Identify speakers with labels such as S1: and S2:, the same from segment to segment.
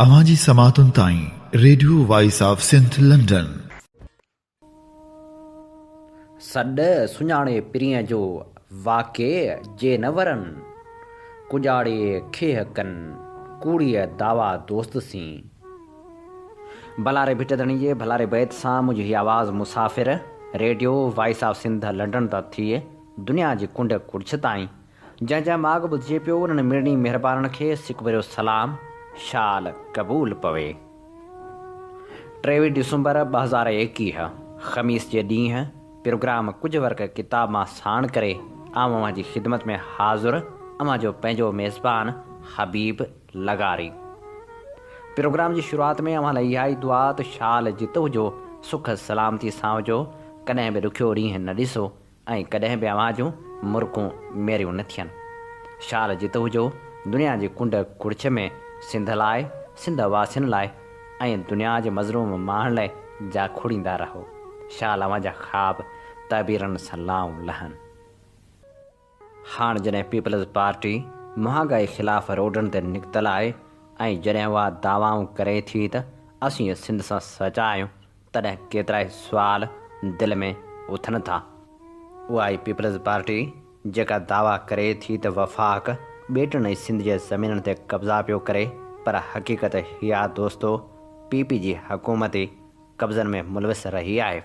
S1: اوهان جي سماعتن تائين radio voice of Sindh London.
S2: سڏ سڃاڻي پرينء جو، واقعي جي نه ورن. ڪڄاڙي کيهه ڪن، ڪوڙيء دعويٰ دوست سين. ڀلاري ڀٽ ڌڻي جي ڀلاري بيت سان منهنجي هي آواز مسافر، radio voice of Sindh London تان ٿئي دنيا جي ڪنڊ ڪڙڇ تائين جنهن جنهن ماڳ ٻڌجي پيو انهن مڙني مهربانن کي سڪ ڀريو سلام شال قبول پوي. 23 ڊسمبر 2021 خميس جي ڏينهن پروگرام ڪجهه ورق ڪتاب مان ساڻ ڪري آئون اوهان جي خدمت ۾ حاضر اوهان جو پنهنجو ميزبان حبيب لغاري. پروگرام جي شروعات ۾ اوهان لاء اها ئي دعا ته شال جت هجو سک سلامتي سان هجو ڪڏهن به ڏکيو ڏينهن نه ڏسو ۽ ڪڏهن به اوهان جون مرڪون ميريون نه ٿين. شال جت هجو، دنيا جي ڪنڊ ڪڙڇ ۾ سنڌ لاء، سنڌ واسين لاء ۽ دنيا جي مظلوم ماڻهن لاء جاکوڙيندا رهو. شال اوهان جا خواب تعبيرن سان لائون لهن. هاڻ جڏهن پيپلز پارٽي مهانگائي خلاف روڊن تي نڪتل آهي ۽ جڏهن اها دعوائون ڪري ٿي ته اسين سنڌ سان سچا آهيون تڏهن ڪيترائي سوال دل ۾ اٿن ٿا. اها ئي پيپلز پارٽي جيڪا دعويٰ ڪري ٿي ته وفاق ٻيٽن ۽ سنڌ جي زمينن تي قبضا پيو ڪري پر حقيقت هي آ دوستو پي پي جي حڪومت ئي قبضن ۾ ملوث رهي آهي.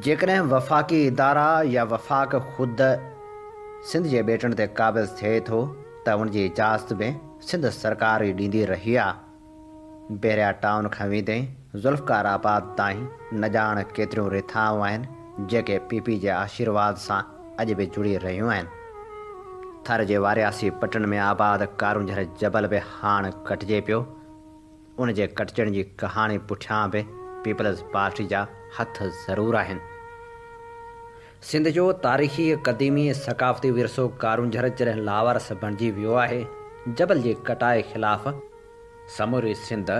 S2: جيڪڏهن وفاقي ادارا يا وفاق خود سنڌ جي ٻيٽن تي قابض ٿئي ٿو ته ان جي اجازت به سنڌ سرڪار ئي ڏيندي رهي آ. بحريا ٽائون کان ويندي ذوالفقار آباد تائين نه ڄاڻ ڪيتريون رٿائون آهن جيڪي پي پي جي آشيرواد سان اڄ به جڙي رهيون آهن. ٿر جي وارياسي پٽن ۾ آباد ڪارونجهر جبل به هاڻ ڪٽجي پيو. ان جي ڪٽجڻ جي ڪهاڻي پٺيان به پيپلز پارٽي جا هٿ ضرور آهن. سنڌ جو تاريخي، قديمي ۽ ثقافتي ورثو ڪارونجهر جڏهن لاوارث بڻجي ويو آهي، جبل جي ڪٽائي خلاف سموري سنڌ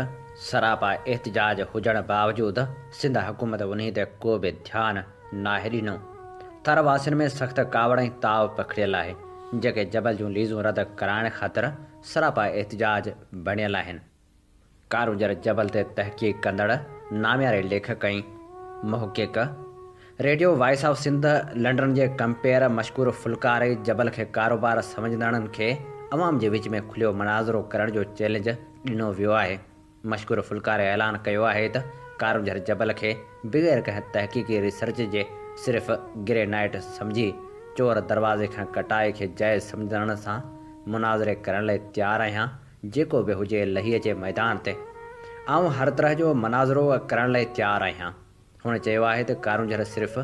S2: سراپا احتجاج هجڻ باوجود سنڌ حڪومت انهي تي ڪو به ڌيان ناهي ڏنو. ٿر واسين ۾ سخت ڪاوڙ ۽ تاء پکڙيل آهي، جيڪي جبل جون ليزون رد ڪرائڻ خاطر سراپا احتجاج بڻيل آهن. ڪارونجهر جبل تي تحقيق ڪندڙ نامياري ليکڪ ۽ محقق، radio voice of Sindh London جي ڪمپيئر مشڪور ڦلڪاري جبل کي ڪاروبار سمجهندڙن کي عوام جي وچ ۾ کليو مناظرو ڪرڻ جو چئلينج ڏنو ويو آهي. مشڪور ڦلڪاري اعلان ڪيو آهي ته ڪارونجهر جبل کي بغير ڪنهن تحقيقي ريسرچ جي صرف گرينائيٽ سمجهي چور دروازي کان ڪٽائي کي جائز سمجهندڙن سان مناظري ڪرڻ لاء تيار آهيان جيڪو به هجي لهي اچي ميدان تي. آئون هر طرح جو مناظرو ڪرڻ لاء تيار آهيان. هن چيو آهي ته ڪارونجهر صرف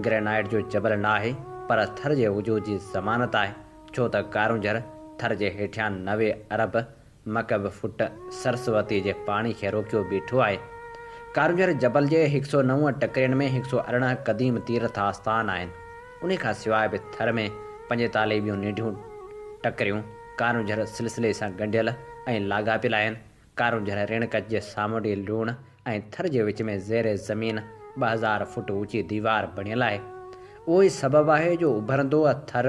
S2: گرينائيٽ جو جبل نه آهي پر ٿر جي وجود جي ضمانت آهي ڇو ته ڪارونجهر ٿر جي هيٺيان 90 ارب مڪعب فٽ سرسوتي جي پاڻي کي روڪيو بيٺو آهي. ڪارونجهر جبل جي هڪ سئو نو ٽڪرين ۾ هڪ سئو 18 قديم تيرٿ آستان آهن. انهي کان سواء به ٿر ۾ 45 ٻيون ننڍيون ٽڪريون ڪارونجهر سلسلي سان ڳنڍيل ۽ لاڳاپيل آهن. ڪارونجهر رڻ ڪڇ جي سامونڊي لوڻ ۽ ٿر جي وچ ۾ زير زمين 2000 فوٽ اوچي ديوار بڻيل آهي. اهو ئي سبب آهي جو اڀرندو ٿر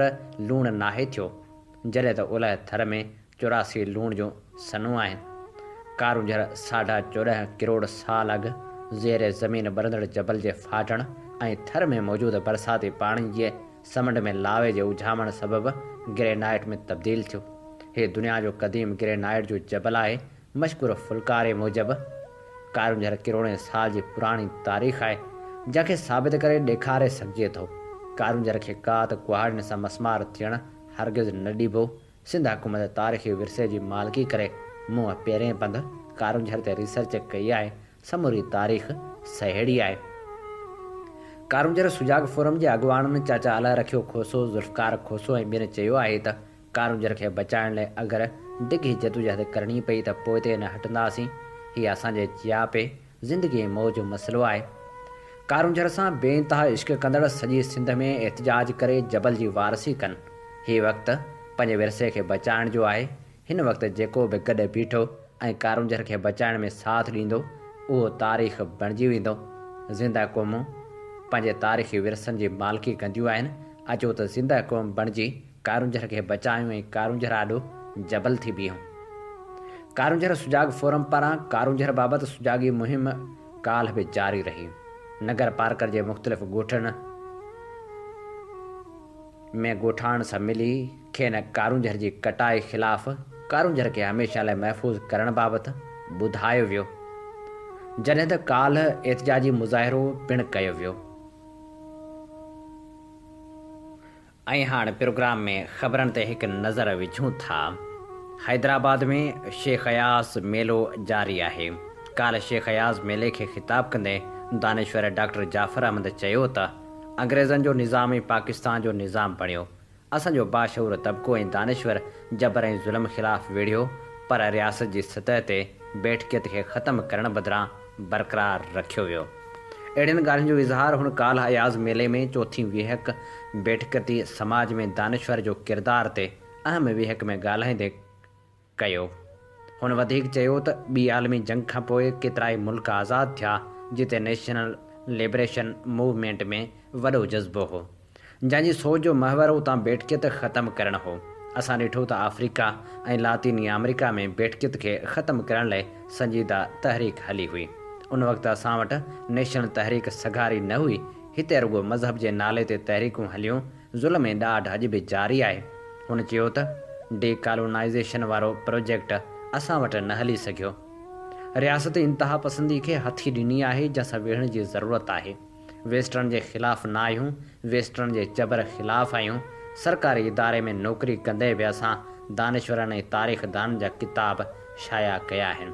S2: لوڻ ناهي ٿيو. جڏهن ته اولهه ٿر ۾ 84 لوڻ جون سنون آهن. ڪارونجهر ساڍا 14 ڪروڙ سال اڳ زير زمين ٻرندڙ جبل جي ڦاٽڻ ۽ ٿر ۾ موجود برساتي پاڻي جي سمنڊ ۾ لاوي جي اجهامڻ سبب گرينائيٽ ۾ تبديل ٿيو. هي دنيا جو قديم گرينائيٽ جو جبل آهي. مشڪور ڦلڪاري موجب ڪارونجهر ڪروڙين سال جي پراڻي تاريخ آهي، جنهن کي ثابت ڪري ڏيکاري سگهجي ٿو. ڪارونجهر کي ڪات ڪهاڙين سان مسمار ٿيڻ هرگز نه ڏبو. سنڌ حڪومت تاريخي ورثي جي مالڪي ڪري مون پهرين پنڌ ڪارونجهر تي ريسرچ ڪئي آهي، سموري تاريخ سهيڙي آهي. ڪارونجهر سجاڳ فورم جي اڳواڻن چاچا الهه رکيو کوسو، ذوالفقار کوسو ۽ ٻين چيو آهي ته ڪارونجهر کي بچائڻ لاء اگر ڊگهي جدوجهد ڪرڻي پئي ته پوئتي نه هٽنداسين، هي اسان جي جياپي، زندگي ۽ موت جو مسئلو آهي. ڪارونجهر سان بي انتها عشق ڪندڙ سڄي سنڌ ۾ احتجاج ڪري جبل جي وارثي ڪن. هي وقت پنهنجي ورثي کي بچائڻ جو آهي. هن وقت جيڪو به گڏ بيٺو ۽ ڪارونجهر کي بچائڻ ۾ ساٿ ڏيندو اهو تاريخ بڻجي ويندو. زنده قومون پنهنجي تاريخي ورثن جي مالڪي ڪنديون آهن. اچو ته زنده قوم بڻجي ڪارونجهر کي بچايون ۽ ڪارونجهر آڏو جبل ٿي بيهون. ڪارونجهر سجاڳ فورم پاران ڪارونجهر بابت سجاڳي مهم ڪالهه به جاري رهي. نگر پارڪر جي مختلف ڳوٺن ۾ ڳوٺاڻن سان ملي کين ڪارونجهر جي ڪٽائي خلاف ڪارونجهر کي هميشه لاء محفوظ ڪرڻ بابت ٻڌايو ويو. جڏهن ته ڪالهه احتجاجي مظاهرو پڻ ڪيو ويو. ۽ هاڻ پروگرام ۾ خبرن تي هڪ نظر وجهون ٿا. حيدرآباد ۾ شيخ اياز ميلو جاري آهي. ڪالهه شيخ اياز ميلي کي خطاب ڪندي دانشور ڊاڪٽر جعفر احمد چيو ته انگريزن جو نظام ئي پاڪستان جو نظام بڻيو. اسان جو باشعور طبقو ۽ دانشور جبر ۽ ظلم خلاف وڙهيو پر رياست جي سطح تي بيٺڪيت کي ختم ڪرڻ بدران برقرار رکيو ويو. اهڙين ڳالهين جو اظهار هن ڪالهه اياز ميلي ۾ چوٿين ويهڪ بيٺڪتي سماج ۾ دانشور جو ڪردار تي اهم ويهڪ ۾ ڳالهائيندي ڪيو. هن وڌيڪ چيو ته ٻي عالمي جنگ کانپوء ڪيترائي ملڪ آزاد ٿيا جتي نيشنل لبريشن موومينٽ ۾ وڏو جذبو هو. جنهن جي سوچ جو محور اتان بيٺڪيت ختم ڪرڻ هو. اسان ڏٺو ته آفريڪا ۽ لاطيني آمريڪا ۾ بيٺڪيت کي ختم ڪرڻ لئه سنجيده تحريڪ هلي هئي. ان وقت اسان وٽ نيشنل تحريڪ سگهاري نه هئي. هتي رڳو مذهب جي نالي تي تحريڪون هليون. ظلم ۽ ڏاڍ اڄ به جاري آهي. هن چيو ته ڊي ڪالونائيزيشن وارو پروجيڪٽ اسان وٽ نه هلي سگهيو. رياست انتهاپسندي کي هٿي ڏني آهي جنهن سان وڙهڻ جي ضرورت آهي. ويسٽرن جي خلاف نه آهيون، ويسٽرن جي جبر خلاف آهيون، سرڪاري اداري ۾ نوڪري ڪندي به اسان دانشورن ۽ تاريخدانن جا ڪتاب شايع ڪيا آهن.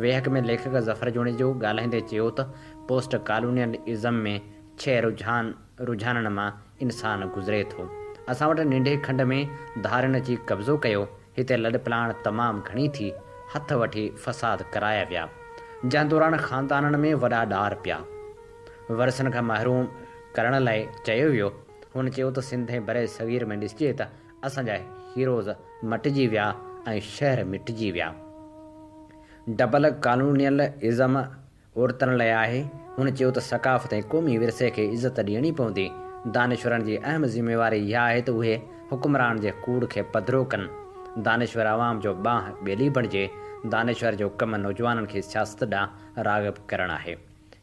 S2: ويهڪ ۾ ليکڪ ظفر جوڻيجو ڳالهائيندي چيو ته پوسٽ ڪالونيل ازم ۾ ڇهه رجحان رجحانن مان انسان گذري ٿو. اسان وٽ ننڍي کنڊ ۾ ڌارين اچي قبضو ڪيو، هتي لڏپلاڻ تمام گهڻي ٿي، هٿ وٺي فساد ڪرايا ويا، جنهن دوران خاندانن ۾ وڏا ڏار پيا. ورثن کان محروم ڪرڻ لاء چيو ويو. هن چيو ته سنڌ ۽ برصغير ۾ ڏسجي ته اسان جا هيروز مٽجي ويا ۽ شهر مٽجي ويا. ڊبل ڪالونيل ازم عورتن لاء آهي. هن چيو ته ثقافت ۽ قومي ورثي کي عزت ڏيڻي پوندي. دانشورن جي اهم ذميواري اها آهي ته اهي حڪمرانن جي ڪوڙ کي پڌرو ڪن. دانشور عوام جو ٻانهه ٻيلي بڻجي. دانشور جو ڪم نوجوانن کي سياست ڏانهن راغب ڪرڻ آهي.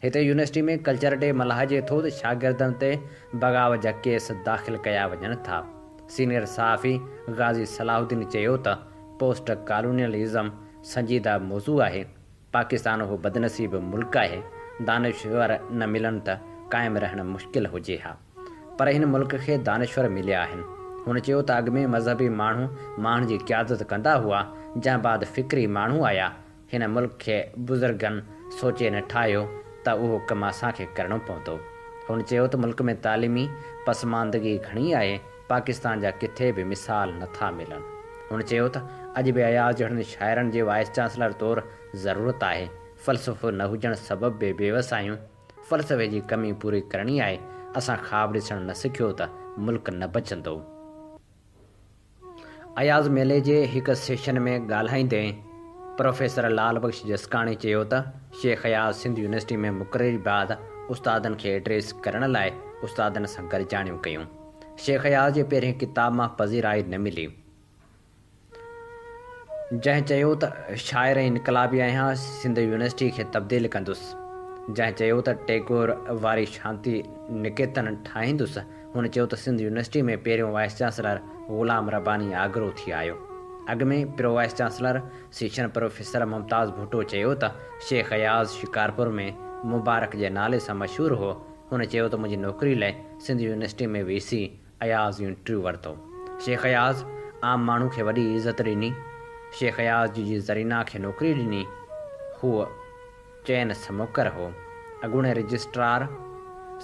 S2: هتي يونيورسٽي ۾ ڪلچر ڊي ملهائجي ٿو ته شاگردن تي بغاوت جا ڪيس داخل ڪيا وڃن ٿا. سينيئر صحافي غازي صلاح الدين چيو ته پوسٽ ڪالونيل ازم سنجيده موضوع آهي، پاڪستان اهو بدنصيب ملڪ آهي، دانشور نه ملن ته قائم رهڻ مشڪل هجي ها پر هن ملڪ کي دانشور مليا آهن. هن چيو ته اڳ ۾ مذهبي ماڻهو ماڻهن جي قيادت ڪندا هئا، جنهن بعد فڪري ماڻهو آيا، هن ملڪ کي بزرگن سوچي نه ٺاهيو ته اهو ڪم اسان کي ڪرڻو پوندو. هن چيو ته ملڪ ۾ تعليمي پسماندگي گهڻي آهي، پاڪستان جا ڪٿي به مثال نه ٿا ملن. هن چيو ته اڄ به اياز جهڙن شاعرن جي وائيس چانسلر طور ضرورت آهي، فلسفو نه هجڻ سبب به بيوس آهيون، فلسفي جي ڪمي پوري ڪرڻي آهي، اسان خواب ڏسڻ نه سکيو ته ملڪ نه بچندو. اياز ميلي جي هڪ سيشن ۾ ڳالهائيندي پروفيسر لعل بخش جسڪاڻي چيو ته شيخ اياز سنڌ يونيورسٽي ۾ مقرري بعد استادن کي ايڊريس ڪرڻ لاء استادن سان گڏجاڻيون ڪيون. شيخ اياز جي پهرين ڪتاب مان پذيرائي نه ملي. جنهن چيو ته شاعر ۽ انقلابي آهيان، سنڌ يونيورسٽي کي تبديل ڪندس. جنهن چيو ته ٽيگور واري شانتي نڪيتن ٺاهيندس. هن چيو ته سنڌ يونيورسٽي ۾ پهريون وائيس چانسلر غلام رباني آگرو ٿي آيو. اڳ ۾ pro vice chancellor session professor Mumtaz Bhutto چيو ته شيخ اياز شڪارپور ۾ مبارڪ جي نالي سان مشهور هو. هن چيو ته منهنجي نوڪري لئه Sindh university ۾ V C Ayaz interview ورتو. شيخ اياز عام ماڻهو کي وڏي عزت ڏني. شيخ اياز جي زرينا کي نوڪري ڏني. هوء چين سموڪر هو. اڳوڻي رجسٽرار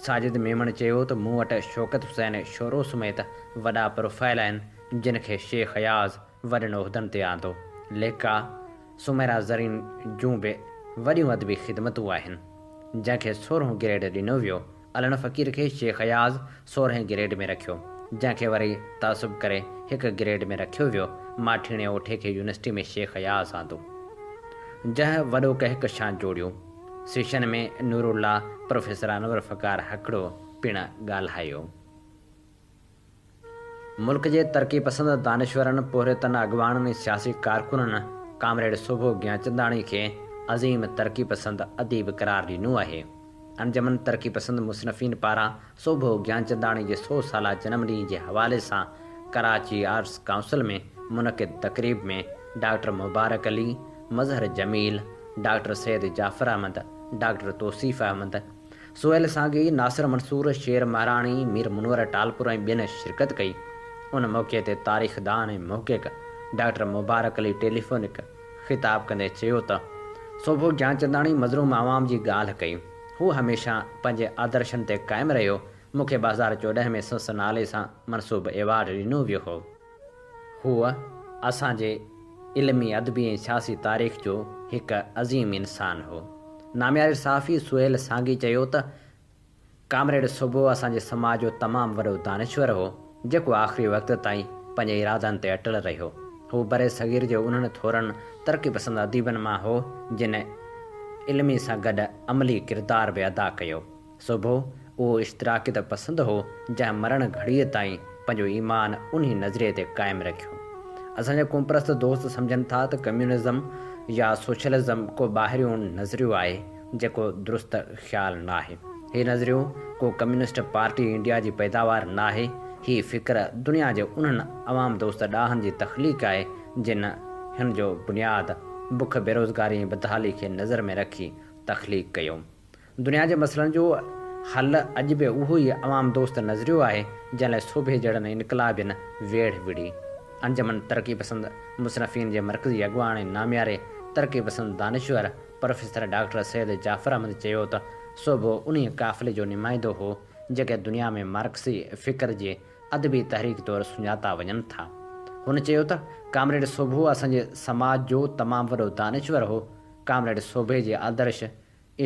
S2: ساجد ميمڻ چيو ته مون وٽ شوڪت حسين شورو سميت وڏا پروفائيل آهن جن کي شيخ اياز وڏن عهدن تي آندو. ليکڪا سميرا زرين جون به وڏيون ادبي خدمتون آهن جنهن کي سورهون گريڊ ڏنو ويو. علڻ فقير کي شيخ اياز سورهين گريڊ ۾ رکيو، جنهن کي وري تعصب ڪري هڪ گريڊ ۾ رکيو ويو. ماٺيڻي اوٺي کي يونيورسٽي ۾ شيخ اياز آندو، جنهن وڏو ڪهڪشان جوڙيو. سيشن ۾ نورالله، پروفيسر انور فقار هڪڙو پڻ ڳالهايو. ملڪ جي ترقي پسند دانشورن، پورهيتن، اڳواڻن ۽ سياسي ڪارڪنن ڪامريڊ سوڀو گيانچنداڻي کي عظيم ترقي پسند اديب قرار ڏنو آهي. انجمن ترقي پسند مصنفين پاران سوڀو گيانچنداڻي جي سو سالا جنم ڏينهن جي حوالي سان ڪراچي آرٽس ڪائونسل ۾ منعقد تقريب ۾ doctor Mubarak Ali, Mazhar Jamil, doctor Syed Jafar Ahmed, doctor Tauseef Ahmed, Sohail Sangi, Nasir Mansoor, Sher Mehrani, Mir Munawar Talpur ۽ ٻين شرڪت ڪئي. ان موقعي تي تاريخدان ۽ محقق ڊاڪٽر مبارڪ علي ٽيليفونڪ خطاب ڪندي چيو ته سوڀو گيانچنداڻي مظلوم عوام جي ڳالهه ڪئي. هو هميشه پنهنجي آدرشن تي قائم رهيو. مون کي 2014 ۾ سندس نالي سان منسوب ايوارڊ ڏنو ويو هو. هو اسان جي علمي، ادبي ۽ سياسي تاريخ جو هڪ عظيم انسان هو. نامياري صحافي سهيل سانگي چيو ته ڪامريڊ سوڀو اسان جي سماج جو تمام وڏو دانشور هو، جيڪو آخري وقت تائين پنهنجي ارادن تي اٽل رهيو. هو برصغير جي انهن ٿورن ترقي پسند اديبن مان هو، جن علمي سان گڏ عملي ڪردار به ادا ڪيو. سوڀو اهو اشتراڪيت پسند هو، جنهن مرڻ گهڙيء تائين پنهنجو ايمان انهي نظريي تي قائم رکيو. اسان جا قومپرست دوست سمجهن ٿا ته ڪميونزم يا سوشلزم ڪو ٻاهريون نظريو آهي، جيڪو درست خيال ناهي. هي نظريو ڪو ڪميونسٽ پارٽي انڊيا جي پيداوار ناهي، هي فڪر دنيا جي انهن عوام دوست ڏاهن جي تخليق آهي، جن هن جو بنياد بک، بيروزگاري ۽ بدحالي کي نظر ۾ رکي تخليق ڪيو. دنيا جي مسئلن جو حل اڄ به اهو ئي عوام دوست نظريو آهي، جنهن لاء سوڀي جهڙن انقلابين ويڙهه وڙهي. انجمن ترقي پسند مصنفين جي مرڪزي اڳواڻ ۽ نامياري ترقي پسند دانشور پروفيسر ڊاڪٽر سيد جعفر احمد چيو ته سوڀو انهيء قافلي جو نمائندو هو، جيڪي دنيا ۾ مارڪسي فڪر جي ادبي تحريڪ طور سڃاتا وڃن ٿا. هن چيو ته ڪامريڊ سوڀو اسان جي سماج جو تمام وڏو دانشور هو، ڪامريڊ سوڀي جي آدرش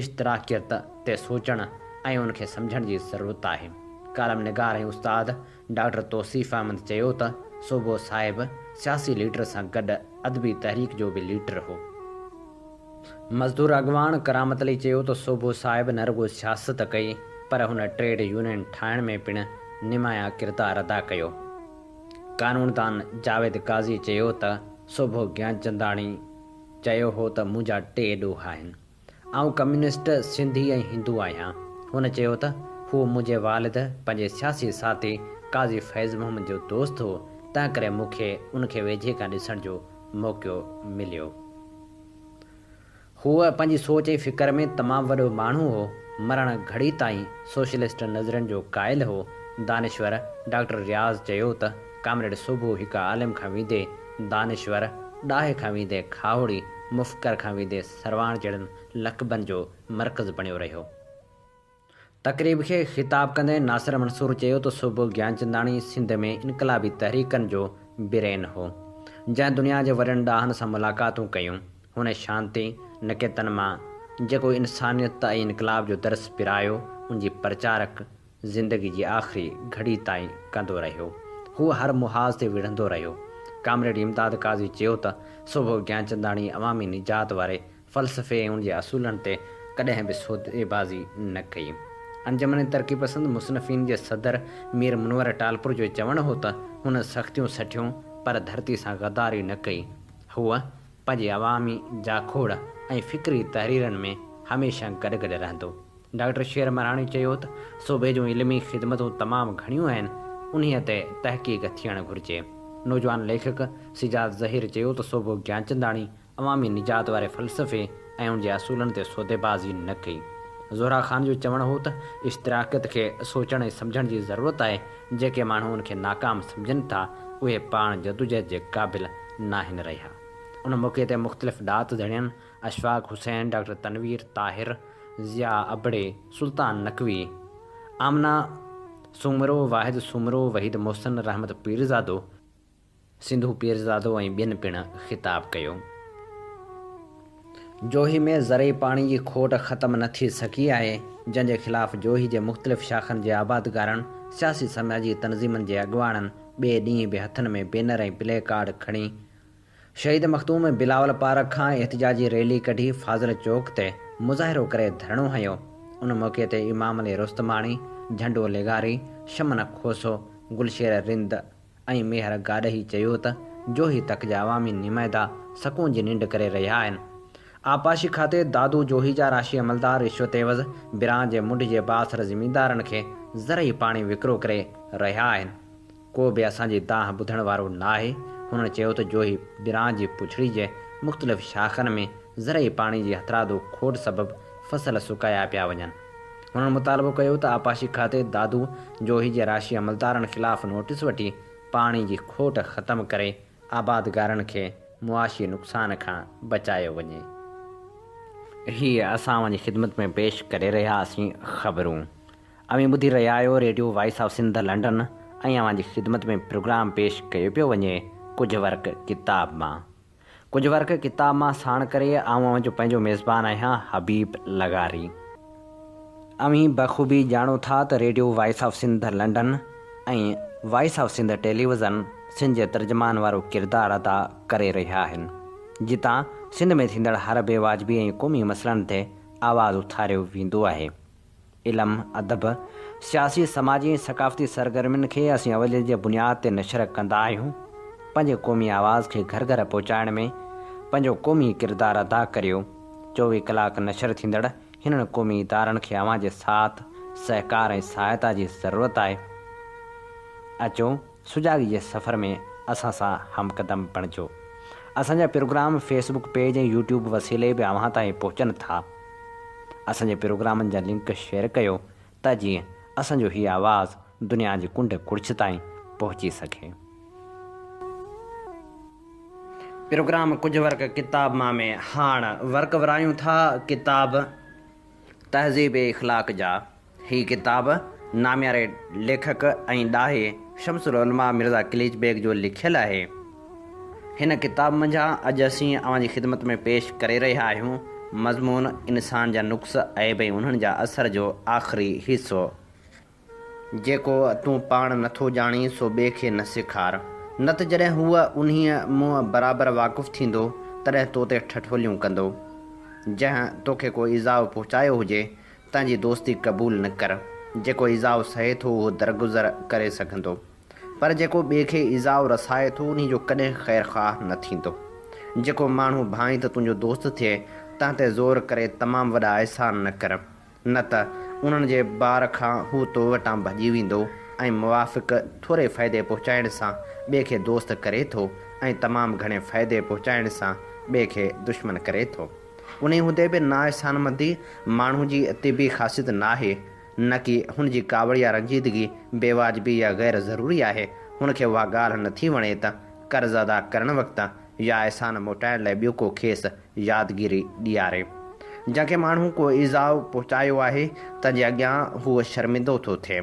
S2: اشتراڪيت تي سوچڻ ۽ ان کي سمجهڻ جي ضرورت آهي. ڪالم نگار ۽ استاد ڊاڪٽر توصيف احمد چيو ته سوڀو صاحب سياسي ليڊر سان گڏ ادبي تحريڪ جو به ليڊر هو. مزدور اڳواڻ ڪرامت علي چيو ته سوڀو صاحب نه رڳو سياست ڪئي پر هن ٽريڊ يونين ٺاهڻ ۾ پڻ نمايان ڪردار ادا ڪيو. قانوندان جاويد قاضي چيو ته سوڀو گيانچنداڻي چيو هو ته منهنجا ٽي ڏوهه آهن. آئون ڪميونسٽ، سنڌي ۽ هندو آهيان. هن چيو ته هو منهنجي والد پنهنجي سياسي ساٿي قاضي فيض محمد جو دوست هو، تنهنڪري مون کي ان کي ويجهي کان ڏسڻ جو موقعو مليو. هو پنهنجي سوچ ۽ فڪر ۾ تمام وڏو ماڻهو هو. مرڻ گهڙي تائين سوشلسٽ نظرين جو قائل هو. دانشور ڊاڪٽر رياض چيو ته ڪامريڊ سوڀو هڪ عالم کان ويندي دانشور، ڏاهي کان ويندي کاهوڙي، مفڪر کان ويندي سرواڻ جهڙن لقبن جو مرڪز بڻيو رهيو. تقريب کي خطاب ڪندي ناصر منصور چيو ته سوڀو گيانچنداڻي سنڌ ۾ انقلابي تحريڪن جو برين هو، جنهن دنيا جي وڏن ڏاهن سان ملاقاتون ڪيون. هن شانتي نڪيتن مان جيڪو انسانيت ۽ انقلاب جو درس پرايو، ان جي پرچارڪ زندگي جي آخري گهڙي تائين ڪندو رهيو. هو هر محاذ تي وڙهندو رهيو. ڪامريڊ امداد قاضي چيو ته سوڀو گيانچنداڻي عوامي نجات واري فلسفي ۽ ان جي اصولن تي ڪڏهن به سوديبازي نه ڪئي. انجمن ترقي پسند مصنفين جي صدر مير منور ٽالپر جو چوڻ هو ته هن سختيون سٺيون پر ڌرتي سان غداري نه ڪئي. هو پنهنجي عوامي جاکوڙ ۽ فڪري تحريرن ۾ هميشه گڏ گڏ رهندو. ڊاڪٽر شير مهراڻي چيو ته صوبي جون علمي خدمتون تمام گهڻيون آهن، انهيء تي تحقيق ٿيڻ گهرجي. نوجوان ليکڪ سجاد ظهير چيو ته صوبو گيانچنداڻي عوامي نجات واري فلسفي ۽ ان جي اصولن تي سوديبازي نه ڪئي. زهرا خان جو چوڻ هو ته اشتراڪيت کي سوچڻ ۽ سمجهڻ جي ضرورت آهي، جيڪي ماڻهو ان کي ناڪام سمجهن ٿا، اهي پاڻ جدوجهد جي قابل ناهن رهيا. ان موقعي تي مختلف ڏات ڌڻين اشفاق حسين، ڊاڪٽر تنوير طاهر، ضياء ابڙي، سلطان نقوي، آمنه سومرو، واحد سومرو، وحيد محسن، رحمت پيرزادو، سنڌو پيرزادو ۽ ٻين پڻ خطاب ڪيو. جوهي ۾ زرعي پاڻي جي کوٽ ختم نه ٿي سگهي آهي، جنهن جي خلاف جوهي جي مختلف شاخن جي آبادگارن، سياسي سماجي تنظيمن جي اڳواڻن ٻئي ڏينهن به هٿن ۾ بينر ۽ پلي ڪارڊ کڻي شهيد مخدوم بلاول پارڪ کان احتجاجي ريلي ڪڍي فاضل چوڪ تي مظاهرو ڪري ڌرڻو هنيو. ان موقعي تي امام علي رستماڻي، جهنڊو لغاري، شمن کوسو، گلشير رند ۽ ميهر گاڏهي چيو ته جوهي تڪ جا عوامي نمائندا سڪون جي ننڊ ڪري رهيا آهن. آبپاشي کاتي دادو جوهي جا راشي عملدار رشوت عيوض بران جي منڍ جي بااثر زميندارن کي زرعي پاڻي وڪرو ڪري رهيا آهن. ڪو به اسان جي دانهن ٻڌڻ وارو ناهي. هنن چيو ته جوهي بران جي پڇڙي جي مختلف شاخن ۾ زرعي پاڻي جي هٿرادو کوٽ سبب فصل سڪايا پيا وڃن. هنن مطالبو ڪيو ته آبپاشي کاتي دادو جوهي جي راشي عملدارن خلاف نوٽيس وٺي پاڻي جي کوٽ ختم ڪري آبادگارن کي معاشي نقصان کان بچايو وڃي. هي اسان اوهان جي خدمت ۾ پيش ڪري رهيا هئاسين خبرون. اوهين ٻڌي رهيا آهيو radio voice of Sindh London ۽ اوهان جي خدمت ۾ پروگرام پيش ڪيو پيو وڃي ڪجهه ورق ڪتاب مان. ڪجهه ورق ڪتاب مان ساڻ ڪري آئون اوهان جو پنهنجو ميزبان آهيان حبيب لغاري. اوهين بخوبي ڄاڻو ٿا ته radio voice of Sindh London ۽ voice of Sindh television Sindh جي ترجمان وارو ڪردار ادا ڪري رهيا آهن جتان سنڌ ۾ ٿيندڙ هر بي واجبي ۽ قومي مسئلن تي آواز اٿاريو ويندو آهي. علم، ادب، سياسي، سماجي ۽ ثقافتي سرگرمين کي اسين اوليت جي بنياد تي نشر ڪندا آهيون. پنهنجي قومي آواز کي گهر گهر پهچائڻ ۾ پنهنجو قومي ڪردار ادا ڪريو. 24 ڪلاڪ نشر ٿيندڙ هنن قومي ادارن کي اوهان جي ساٿ، سهڪار ۽ سهائتا جي ضرورت آهي. اچو سجاڳي جي سفر ۾ اسان سان همقدم بڻجو. اسان جا programme Facebook page ۽ YouTube وسيلي به اوهان تائين پهچن ٿا. اسان جي پروگرامن جا لنڪ شيئر ڪيو ته جيئن اسان جو هي آواز دنيا جي ڪنڊ ڪڙڇ تائين پهچي سگهي. پروگرام ڪجهه ورق ڪتاب مان ۾ هاڻ ورق ورايون ٿا ڪتاب تهذيب اخلاق جا هي ڪتاب نامياري ليکڪ ۽ ڏاهي شمس العلماء مرزا قليچ بيگ جو لکيل آهي. هن ڪتاب منجهان اڄ اسين اوهان جي خدمت ۾ پيش ڪري رهيا آهيون مضمون انسان جا نقص، عيب ۽ انهن جا اثر جو آخري حصو. جيڪو تون پاڻ نٿو ڄاڻين سو ٻئي کي نه سيکار، نه ته جڏهن هو انهيء منهن برابر واقف ٿيندو، تڏهن تو تي ٺٺوليون ڪندو. جنهن توکي ڪو ايذاء پهچايو هجي، تنهن جي دوستي قبول نه ڪر. جيڪو ايذاء سهي ٿو اهو درگذر ڪري سگهندو، پر جيڪو ٻئي کي ايذاء رسائي ٿو، انهي جو ڪڏهن خيرخواهه نه ٿيندو. جيڪو ماڻهو ڀانئين ته تنهنجو دوست ٿئي، تنهن تي زور ڪري تمام وڏا احسان نه ڪر. نه ته انهن جي بار کان هو تو وٽان ڀڄي ويندو ۽ موافق ٿوري فائدي پهچائڻ سان ٻئي کي دوست ڪري ٿو ۽ تمام گهڻي فائدي پهچائڻ سان ٻئي کي دشمن ڪري ٿو. انهي هوندي به نااحسانمندي ماڻهو جي طبعي خاصيت ناهي، نه ڪي هن جي ڪاوڙ يا رنجيدگي بيواجبي يا غير ضروري آهي. هن کي اها ڳالهه نٿي وڻي ته قرض ادا ڪرڻ وقت يا احسان موٽائڻ لاء ٻيو ڪو کيس يادگيري ڏياري. جنهن کي ماڻهو ڪو ايذاء پهچايو آهي، تنهن جي اڳيان هو شرمندو ٿو ٿئي.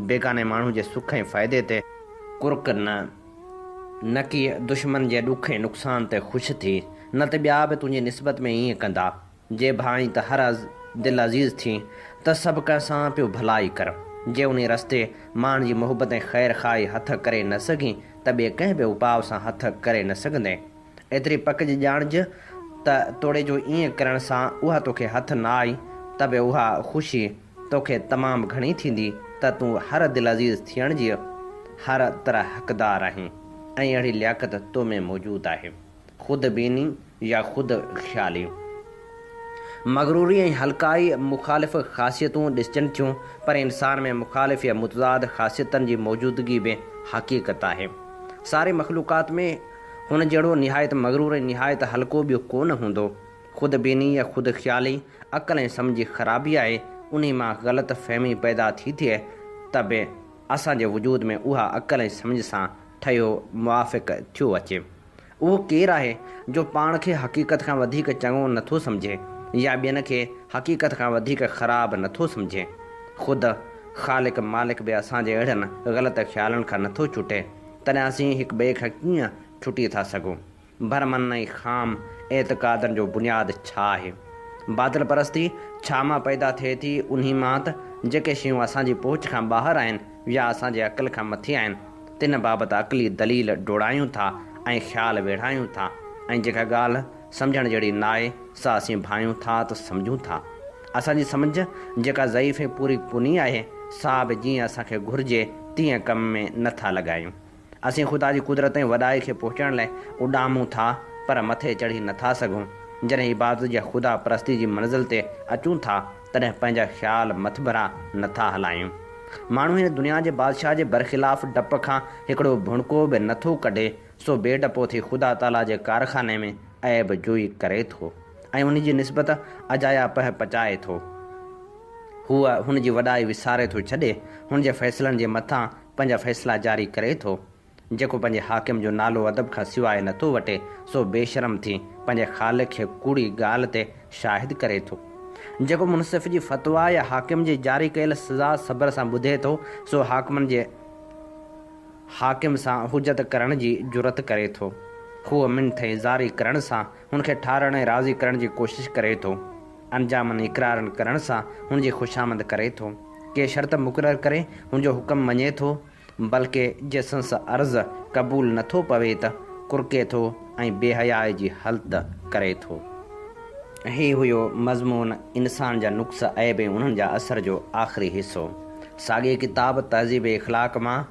S2: بيگاني ماڻهو جي سک ۽ فائدي تي. ڪرڪ نه، نڪي دشمن جي ڏک ۽ نقصان تي خوش ٿي، نه ته ٻيا به تنهنجي نسبت ۾ ائين ڪندا. جي ڀانئين ته هر دل عزيز ٿين، ته سڀ ڪنهن سان پيو ڀلائي ڪر. جي انهي رستي ماڻهن جي محبت ۽ خير خواهي هٿ ڪري نه سگهين، ته ٻئي ڪنهن به اپاء سان هٿ ڪري نه سگهندين. ايتري پڪ جي ڄاڻج ته توڙي جو ائين ڪرڻ سان اها توکي هٿ نه آئي، ته به اها خوشي توکي تمام گهڻي ٿيندي ته تون هر دلعزيز ٿيڻ جي هر طرح حقدار آهين ۽ اهڙي لياقت تو ۾ موجود آهي. خود بيني يا خود خيالي. مغروري ۽ هلڪائي مخالف خاصيتون ڏسجن ٿيون، پر انسان ۾ مخالف يا متضاد خاصيتن جي موجودگي به حقيقت آهي. ساري مخلوقات ۾ هن جهڙو نهايت مغرور ۽ نهايت هلڪو ٻيو ڪو نه هوندو. خود بيني يا خود خيالي عقل ۽ سمجهه جي خرابي آهي، انهي مان غلط فهمي پيدا ٿي ٿئي ته به اسان جي وجود ۾ اها عقل ۽ سمجهه سان ٺهيو موافق ٿيو اچي. اهو ڪير آهي جو پاڻ کي حقيقت کان وڌيڪ چڱو نه ٿو سمجهي يا ٻين کي حقيقت کان وڌيڪ خراب نه ٿو سمجهي؟ خود خالق مالڪ به اسان جي اهڙن غلط خيالن کان نه ٿو ڇٽي، تڏهن اسين هڪٻئي کان ڪيئن ڇٽي ٿا سگهون؟ ڀرمن ۽ خام اعتقادن جو بنياد ڇا آهي؟ باطل پرستي ڇا مان پيدا ٿئي ٿي؟ انهي مان ته جيڪي شيون اسان جي پهچ کان ٻاهر آهن يا اسان جي عقل کان مٿي آهن، تن بابت عقلي دليل ڊوڙايون ٿا ۽ خيال ويڙهايون ٿا ۽ جيڪا ڳالهه سمجهڻ جهڙي ناهي سا اسين ڀانيون ٿا ته سمجهون ٿا. اسان جي سمجهه جيڪا ضعيف ۽ پوري ڪونهي آهي سا به جيئن اسان کي گهرجي تيئن ڪم ۾ نه ٿا لڳايون. اسين خدا جي قدرت ۽ وڏائي کي پهچڻ لاء اڏامون ٿا پر مٿي چڙهي نٿا سگهون. جڏهن عبادت يا خدا پرستي جي منزل تي اچون ٿا، تڏهن پنهنجا خيال مٿڀرا نٿا هلايون. ماڻهو هن دنيا جي بادشاهه جي برخلاف ڊپ کان هڪڙو ڀڻڪو به نٿو ڪڍي، سو بي ڊپو ٿي خدا تعاليٰ جي ڪارخاني ۾ عيب جوئي ڪري ٿو ۽ ان جي نسبت اجايا پهه پچائي ٿو. هو هن جي وڏائي وساري ٿو ڇڏي، هن جي فيصلن جي مٿان پنهنجا فيصلا جاري ڪري ٿو. جيڪو پنهنجي حاڪم جو نالو ادب کان سواء نٿو وٺي، سو بي شرم ٿي پنهنجي خالق کي ڪوڙي ڳالهه تي شاهد ڪري ٿو. جيڪو منصف جي فتويٰ يا حاڪم جي جاري ڪيل سزا صبر سان ٻڌي ٿو، سو حاڪمن جي حاڪم سان حجت ڪرڻ جي جرئت ڪري ٿو. هو منٿ ۽ زاري ڪرڻ سان هن کي ٺارڻ ۽ راضي ڪرڻ جي ڪوشش ڪري ٿو. انجامن اقرارن ڪرڻ سان هن جي خوشامد ڪري ٿو. ڪي شرط مقرر ڪري هن جو حڪم مڃي ٿو. بلڪه جي سنس عرض قبول نه ٿو پوي ته ڪرڪي ٿو ۽ بي حيائي جي هلت ڪري ٿو. هي هيو مضمون انسان جا نقص عيب ۽ انهن جا اثر جو آخري حصو. ساڳئي ڪتاب تهذيب اخلاق مان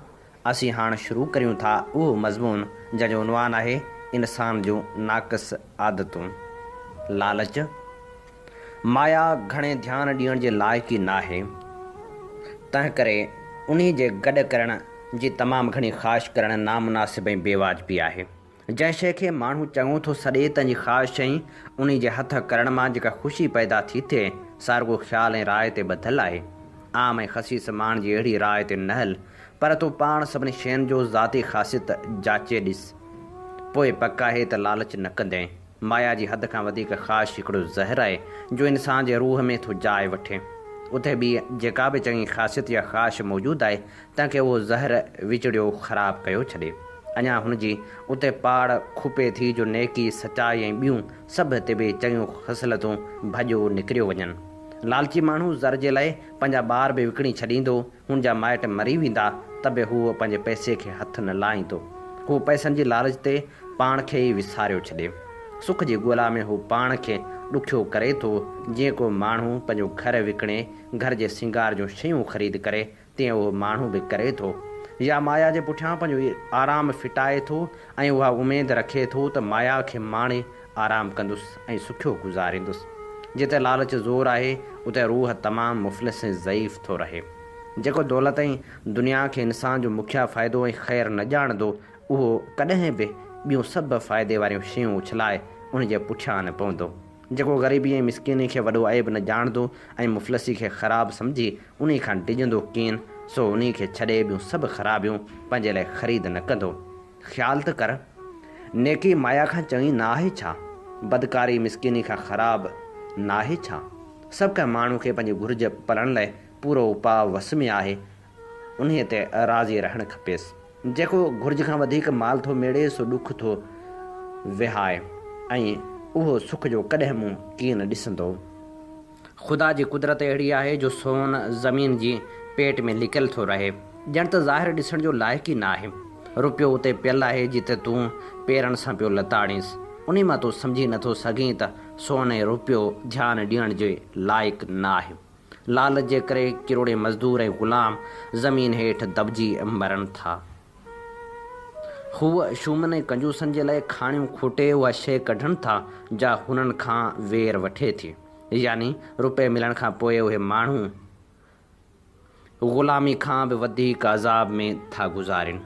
S2: اسين هاڻ شروع ڪريون ٿا اهو مضمون جنهن جو عنوان آهي انسان جون ناقص عادتون. لالچ. مايا گهڻي ڌيان ڏيڻ جي لائق ئي ناهي، تنهنڪري انهي جي گڏ ڪرڻ جي تمام گهڻي خواهش ڪرڻ نامناسب ۽ بي واجبي آهي. جنهن شيء کي ماڻهو چڱو ٿو سڏي تنهن جي خواهش ۽ انهي جي هٿ ڪرڻ مان جيڪا خوشي پيدا ٿي ٿئي، سا رڳو خيال ۽ راء تي ٻڌل آهي. عام ۽ خسيس ماڻهن جي اهڙي راء تي نه هل، پر تون پاڻ سڀني شين جو ذاتي خاصيت جاچي ڏس. پوء پڪ آهي ته لالچ نه ڪندين. مايا جي حد کان وڌيڪ خواهش هڪڙو زهر آهي، جو انسان جي روح ۾ ٿو جاء وٺي. اتي ٻي جيڪا به چڱي خاصيت يا خواهش موجود آهي، تنهن کي اهو زهر وچڙيو خراب ڪيو ڇڏي. اڃا هن جي اتي پاڙ کوپي ٿي جو نيڪي، سچائي ۽ ٻيون سڀ طبعي چڱيون خصلتون ڀڄيو نڪريو وڃن. لالچي ماڻهو زر جي لاء پنهنجا ٻار به وڪڻي ڇڏيندو، هن جا مائٽ مري ويندا ته به هو پنهنجي پئسي کي هٿ نه لائيندو. هو پئسن جي لالچ تي پاڻ کي ئي وساريو ڇڏي. سک جي ڳولا ۾ هو پاڻ کي ڏکيو ڪري ٿو، جيئن ڪو ماڻهو پنهنجو گهر وڪڻي گهر جي سينگار جون شيون خريد ڪري، تيئن اهو ماڻهو به ڪري ٿو. يا مايا جي پٺيان پنهنجو آرام ڦٽائي ٿو ۽ اها اميد رکي ٿو ته مايا کي ماڻي آرام ڪندس ۽ سکيو گذاريندس. جتي لالچ زور آهي، اتي روح تمام مفلس ۽ ضعيف ٿو رهي. جيڪو دولت ۽ دنيا کي انسان جو مکيه فائدو ۽ خير نه ڄاڻندو، اهو ڪڏهن به ٻيون سڀ فائدي واريون شيون اڇلائي ان جي پٺيان نه پوندو. جيڪو غريبي ۽ مسڪيني کي وڏو عيب نه ڄاڻندو ۽ مفلسي کي خراب سمجهي انهي کان ڊڄندو ڪين، سو انهي کي ڇڏي ٻيون سڀ خرابيون پنهنجي لاء خريد نه ڪندو. خيال ته ڪر، نيڪي مايا کان چڱي نه آهي ڇا؟ بدڪاري مسڪيني کان خراب ناهي ڇا؟ سڀ ڪنهن ماڻهو کي پنهنجي گهرج پلڻ لاء پورو اپاء وس ۾ آهي، انهيء تي راضي رهڻ کپيس. جيڪو گهرج کان وڌيڪ مال ٿو ميڙي سو ڏک ٿو وهائي ۽ اهو سک جو ڪڏهن منهن ڪين ڏسندو. خدا جي قدرت اهڙي آهي جو سون زمين جي پيٽ ۾ لڪيل ٿو رهي، ڄڻ ته ظاهر ڏسڻ جو لائق ئي نه آهي. روپيو اتي پيل آهي جتي تون پيرن سان پيو لتاڙينس. انهي مان تون سمجهي نٿو سگهين ته سون ۽ روپيو ڌيان ڏيڻ جي لائق نه آهي. لالچ جي ڪري ڪروڙين مزدور ۽ غلام زمين هيٺ دٻجي مرن ٿا. هو شومن ۽ ڪنجوسن جي لاء کاڻيون کوٽي اها شيء ڪڍن ٿا جا هنن کان وير وٺي ٿي. يعني روپئي ملڻ کان پوء اهي ماڻهو غلامي کان به وڌيڪ عذاب ۾ ٿا گذارين.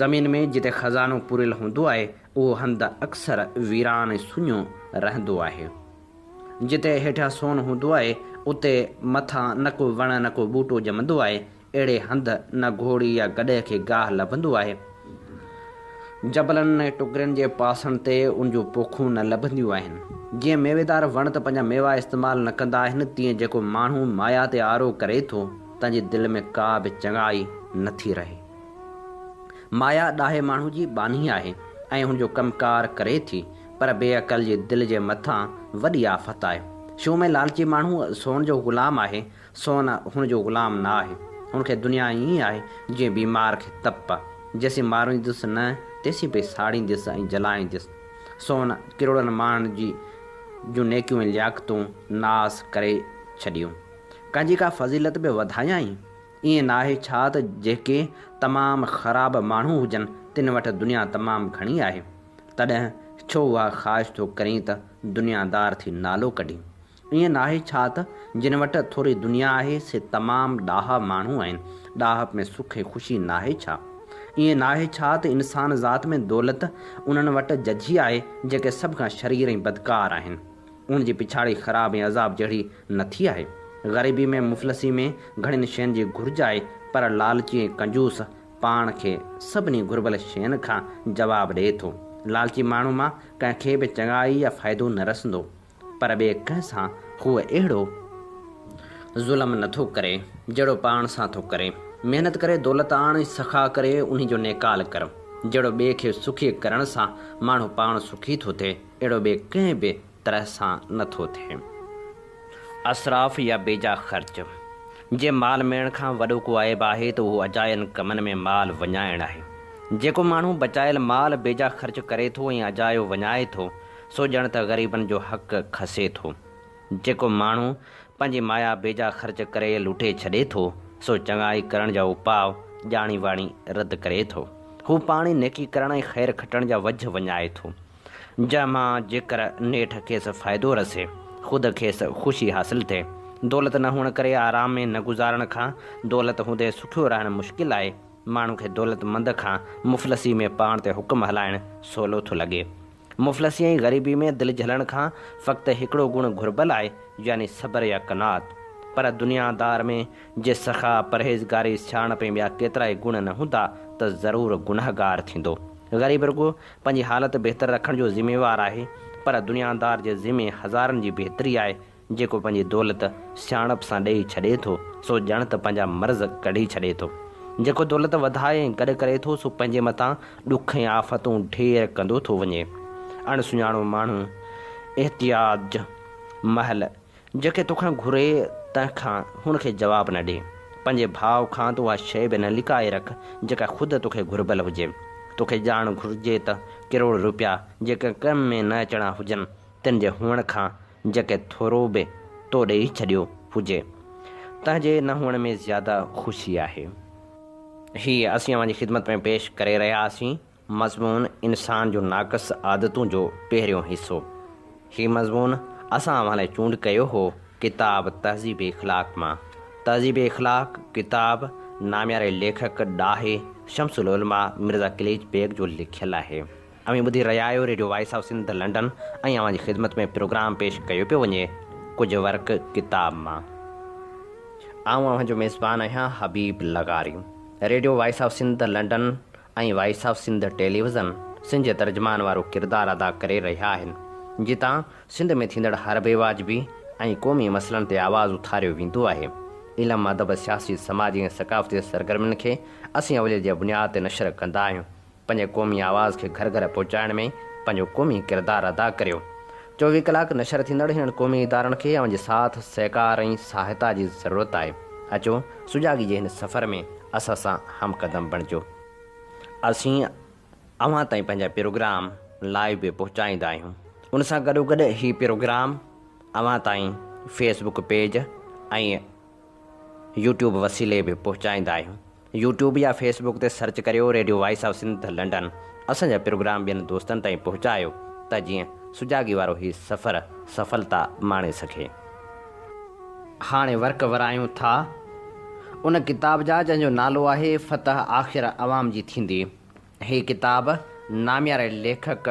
S2: زمين ۾ جتي خزانو پوريل هوندو آهي، اهو هنڌ اڪثر ويران ۽ سڃو رهندو آهي. جتي هيٺيان سون هوندو آهي، اتي مٿان نه ڪو وڻ نه ڪو ٻوٽو ڄمندو آهي. اهڙي هنڌ نه گهوڙي يا گڏهه کي گاهه لڀندو آهي. جبلن ۽ ٽڪرين جي پاسن تي ان جون پوکون نه لڀنديون آهن. جيئن ميويدار وڻ ته پنهنجا ميوا استعمال نه ڪندا آهن، تيئن جيڪو ماڻهو مايا تي آرو ڪري ٿو، تنهن جي دل ۾ ڪا به چڱائي نه ٿي رهي. مايا ڏاهي ماڻهو جي ٻانهي آهي ۽ هن جو ڪم ڪار ڪري ٿي، پر بي عقل جي دل جي مٿان وڏي آفت آهي. شوم ۽ لالچي ماڻهو سون جو غلام آهي، سون هن جو غلام نه آهي. هن کي دنيا ائين آهي جيئن بيمار کي تپ. جيسين ماريندس نه، تيسين پئي ساڙيندس ۽ جلائيندس. سون ڪروڙن ماڻهن جي جون نيڪيون ۽ لياقتون ناس ڪري ڇڏيون. ڪنهن جي ڪا فضيلت به وڌايائين؟ ائين ناهي ڇا ته جيڪي تمام خراب ماڻهو هجن، تن وٽ دنيا تمام گهڻي آهي. تڏهن ڇو اها خواهش ٿو ڪرين ته دنيادار ٿي نالو ڪڍين؟ ائين ناهي ڇا ته جن وٽ ٿوري دنيا آهي سي تمام ڏاها ماڻهو آهن، ڏاهپ ۾ سک ۽ خوشي ناهي ڇا؟ ائين ناهي ڇا ته انسان ذات ۾ دولت انهن وٽ ججهي آهي جيڪي سڀ کان شرير ۽ بدڪار آهن. ان جي پڇاڙي خراب ۽ عذاب جهڙي نه ٿي آهي. غريبي ۾ مفلسي ۾ گهڻين شين جي گهرج آهي پر لالچي ۽ ڪنجوس پاڻ کي سڀني گهربل شين کان جواب ڏئي ٿو. لالچي ماڻهو مان ڪنهن کي به چڱائي يا فائدو نه رسندو. پر ٻئي ڪنهن سان هو اهڙو ظلم نه ٿو ڪري، جهڙو پاڻ سان ٿو ڪري. محنت ڪري دولت آڻ ۽ سخا ڪري انهي جو نيڪال ڪر. جهڙو ٻئي کي سکي ڪرڻ سان ماڻهو پاڻ سکي ٿو ٿئي، اهڙو ٻئي ڪنهن به طرح سان نه ٿو ٿئي. اسراف يا بيجا خرچ. جي مال ميڙڻ کان وڏو ڪو عيب آهي ته اهو اجاين ڪمن ۾ مال وڃائڻ آهي. جيڪو ماڻهو بچايل مال بيجا خرچ ڪري ٿو ۽ اجايو وڃائي ٿو، سو ڄڻ ته غريبن جو حق کسي ٿو. جيڪو ماڻهو پنهنجي مايا بيجا خرچ ڪري لٽي ڇڏي ٿو، سو چڱائي ڪرڻ جا اپاء ڄاڻي واڻي رد ڪري ٿو. هو پاڻ ئي نيڪي ڪرڻ ۽ خير کٽڻ جا وجهه وڃائي ٿو، جنهن مان جيڪر نيٺ کيس فائدو رسي، خود کيس خوشي حاصل ٿئي. دولت نه هئڻ ڪري آرام ۾ نه گذارڻ کان دولت هوندي سکيو رهڻ مشڪل آهي. ماڻهو کي دولتمند کان مفلسي ۾ پاڻ تي حڪم هلائڻ سولو ٿو لڳي. مفلسي ۽ غريبي ۾ دل جهلڻ کان فقط هڪڙو گڻ گهربل آهي يعني صبر يا قناعت. پر دنيا دار ۾ جي سخا، پرهيزگاري، سياڻپ ۽ ٻيا ڪيترائي گڻ نه هوندا ته ضرور گنهگار ٿيندو. غريب رڳو پنهنجي حالت بهتر رکڻ جو ذميوار آهي پر دنيا دار جي ذمي هزارن جي بهتري آهي جيڪو پنهنجي دولت سياڻپ سان ڏيئي ڇڏي ٿو، سو ڄڻ ته پنهنجا مرض ڪڍي ڇڏي ٿو. جيڪو دولت وڌائي ۽ گڏ ڪري ٿو، سو پنهنجي مٿان ڏک ۽ آفتون ڍير ڪندو ٿو وڃي. اڻ سڃاڻو ماڻهو احتياج مهل جيڪي توکان گهري، تنهن کان هن کي جواب نه ڏي. پنهنجي ڀاء کان ته اها شيء به نه لڪائي رک، جيڪا خود توکي گهربل هجي. توکي ڄاڻ گهرجي ته ڪروڙ روپيا جيڪي ڪم ۾ نه اچڻا هجن، تن جي هئڻ کان جيڪي ٿورو به تو ڏيئي ڇڏيو هجي، تنهن جي نه هئڻ ۾ زياده خوشي آهي. هي اسين اوهان جي خدمت ۾ پيش ڪري رهيا آسين مضمون انسان جون ناقص عادتون جو پهريون حصو. هي مضمون اسان اوهان لاء چونڊ ڪيو هو ڪتاب تهذيب اخلاق مان. تهذيب اخلاق ڪتاب نامياري ليکڪ ڏاهي شمس العلماء مرزا قليچ بيگ جو لکيل آهي. اوهين ٻڌي رهيا آهيو radio voice of Sindh London ۽ اوهان جي خدمت ۾ پروگرام پيش ڪيو پيو وڃي ڪجهه ورق ڪتاب مان. آئون اوهان جو ميزبان آهيان حبيب لغاري. Radio voice of Sindh London ۽ voice of Sindh television Sindh جي ترجمان وارو ڪردار ادا ڪري رهيا آهن جتان سنڌ ۾ ٿيندڙ هر بي واجبي ۽ قومي مسئلن تي آواز اٿاريو ويندو آهي. علم، ادب، سياسي، سماجي ۽ ثقافتي سرگرمين کي اسين اوليت جي بنياد تي نشر ڪندا آهيون. پنهنجي قومي آواز کي گهر گهر پهچائڻ ۾ پنهنجو قومي ڪردار ادا ڪريو. 24 ڪلاڪ نشر ٿيندڙ هنن قومي ادارن کي اوهان جي ساٿ، سهڪار ۽ سهائتا جي ضرورت آهي. اچو سجاڳي جي هن سفر ۾ اسان سان هم قدم بڻجو. اسين اوهان تائين پنهنجا پروگرام لائيو به پهچائيندا آهيون. ان سان گڏوگڏ هي پروگرام اوهان تائين فيس بڪ پيج ۽ يوٽيوب وسيلي به پهچائيندا آهيون. يوٽيوب يا فيس بڪ تي سرچ ڪريو radio voice of Sindh London اسان جا پروگرام ٻين دوستن تائين پهچايو ته جيئن سجاڳي وارو هي سفر سڦلتا ماڻي سگهي. هاڻي ورق ورايون ٿا ان ڪتاب جا جنهن جو نالو آهي فتح آخر عوام جي ٿيندي. هي ڪتاب نامياري ليکڪ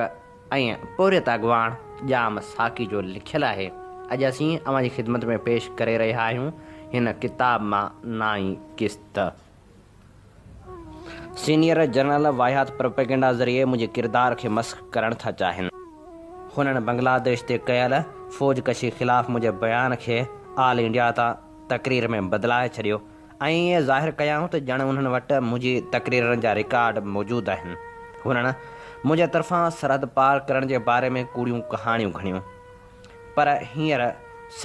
S2: ۽ پورهيت اڳواڻ ڄام ساقي جو لکيل آهي. اڄ اسين اوهان جي خدمت ۾ پيش ڪري رهيا آهيون هن ڪتاب مان نائين قسط. سينيئر جنرل واهيات پروپيگنڊا ذريعي منهنجي ڪردار کي مسخ ڪرڻ ٿا چاهين. هنن بنگلاديش تي ڪيل فوج ڪشي خلاف منهنجي بيان کي آل انڊيا تان تقرير ۾ بدلائي ڇڏيو. ۽ ائين ظاهر ڪيائون ته ڄڻ انهن وٽ منهنجي تقريرن جا رڪارڊ موجود آهن. هنن منهنجي طرفان سرحد پار ڪرڻ جي باري ۾ ڪوڙيون ڪهاڻيون گهڙيون. پر هينئر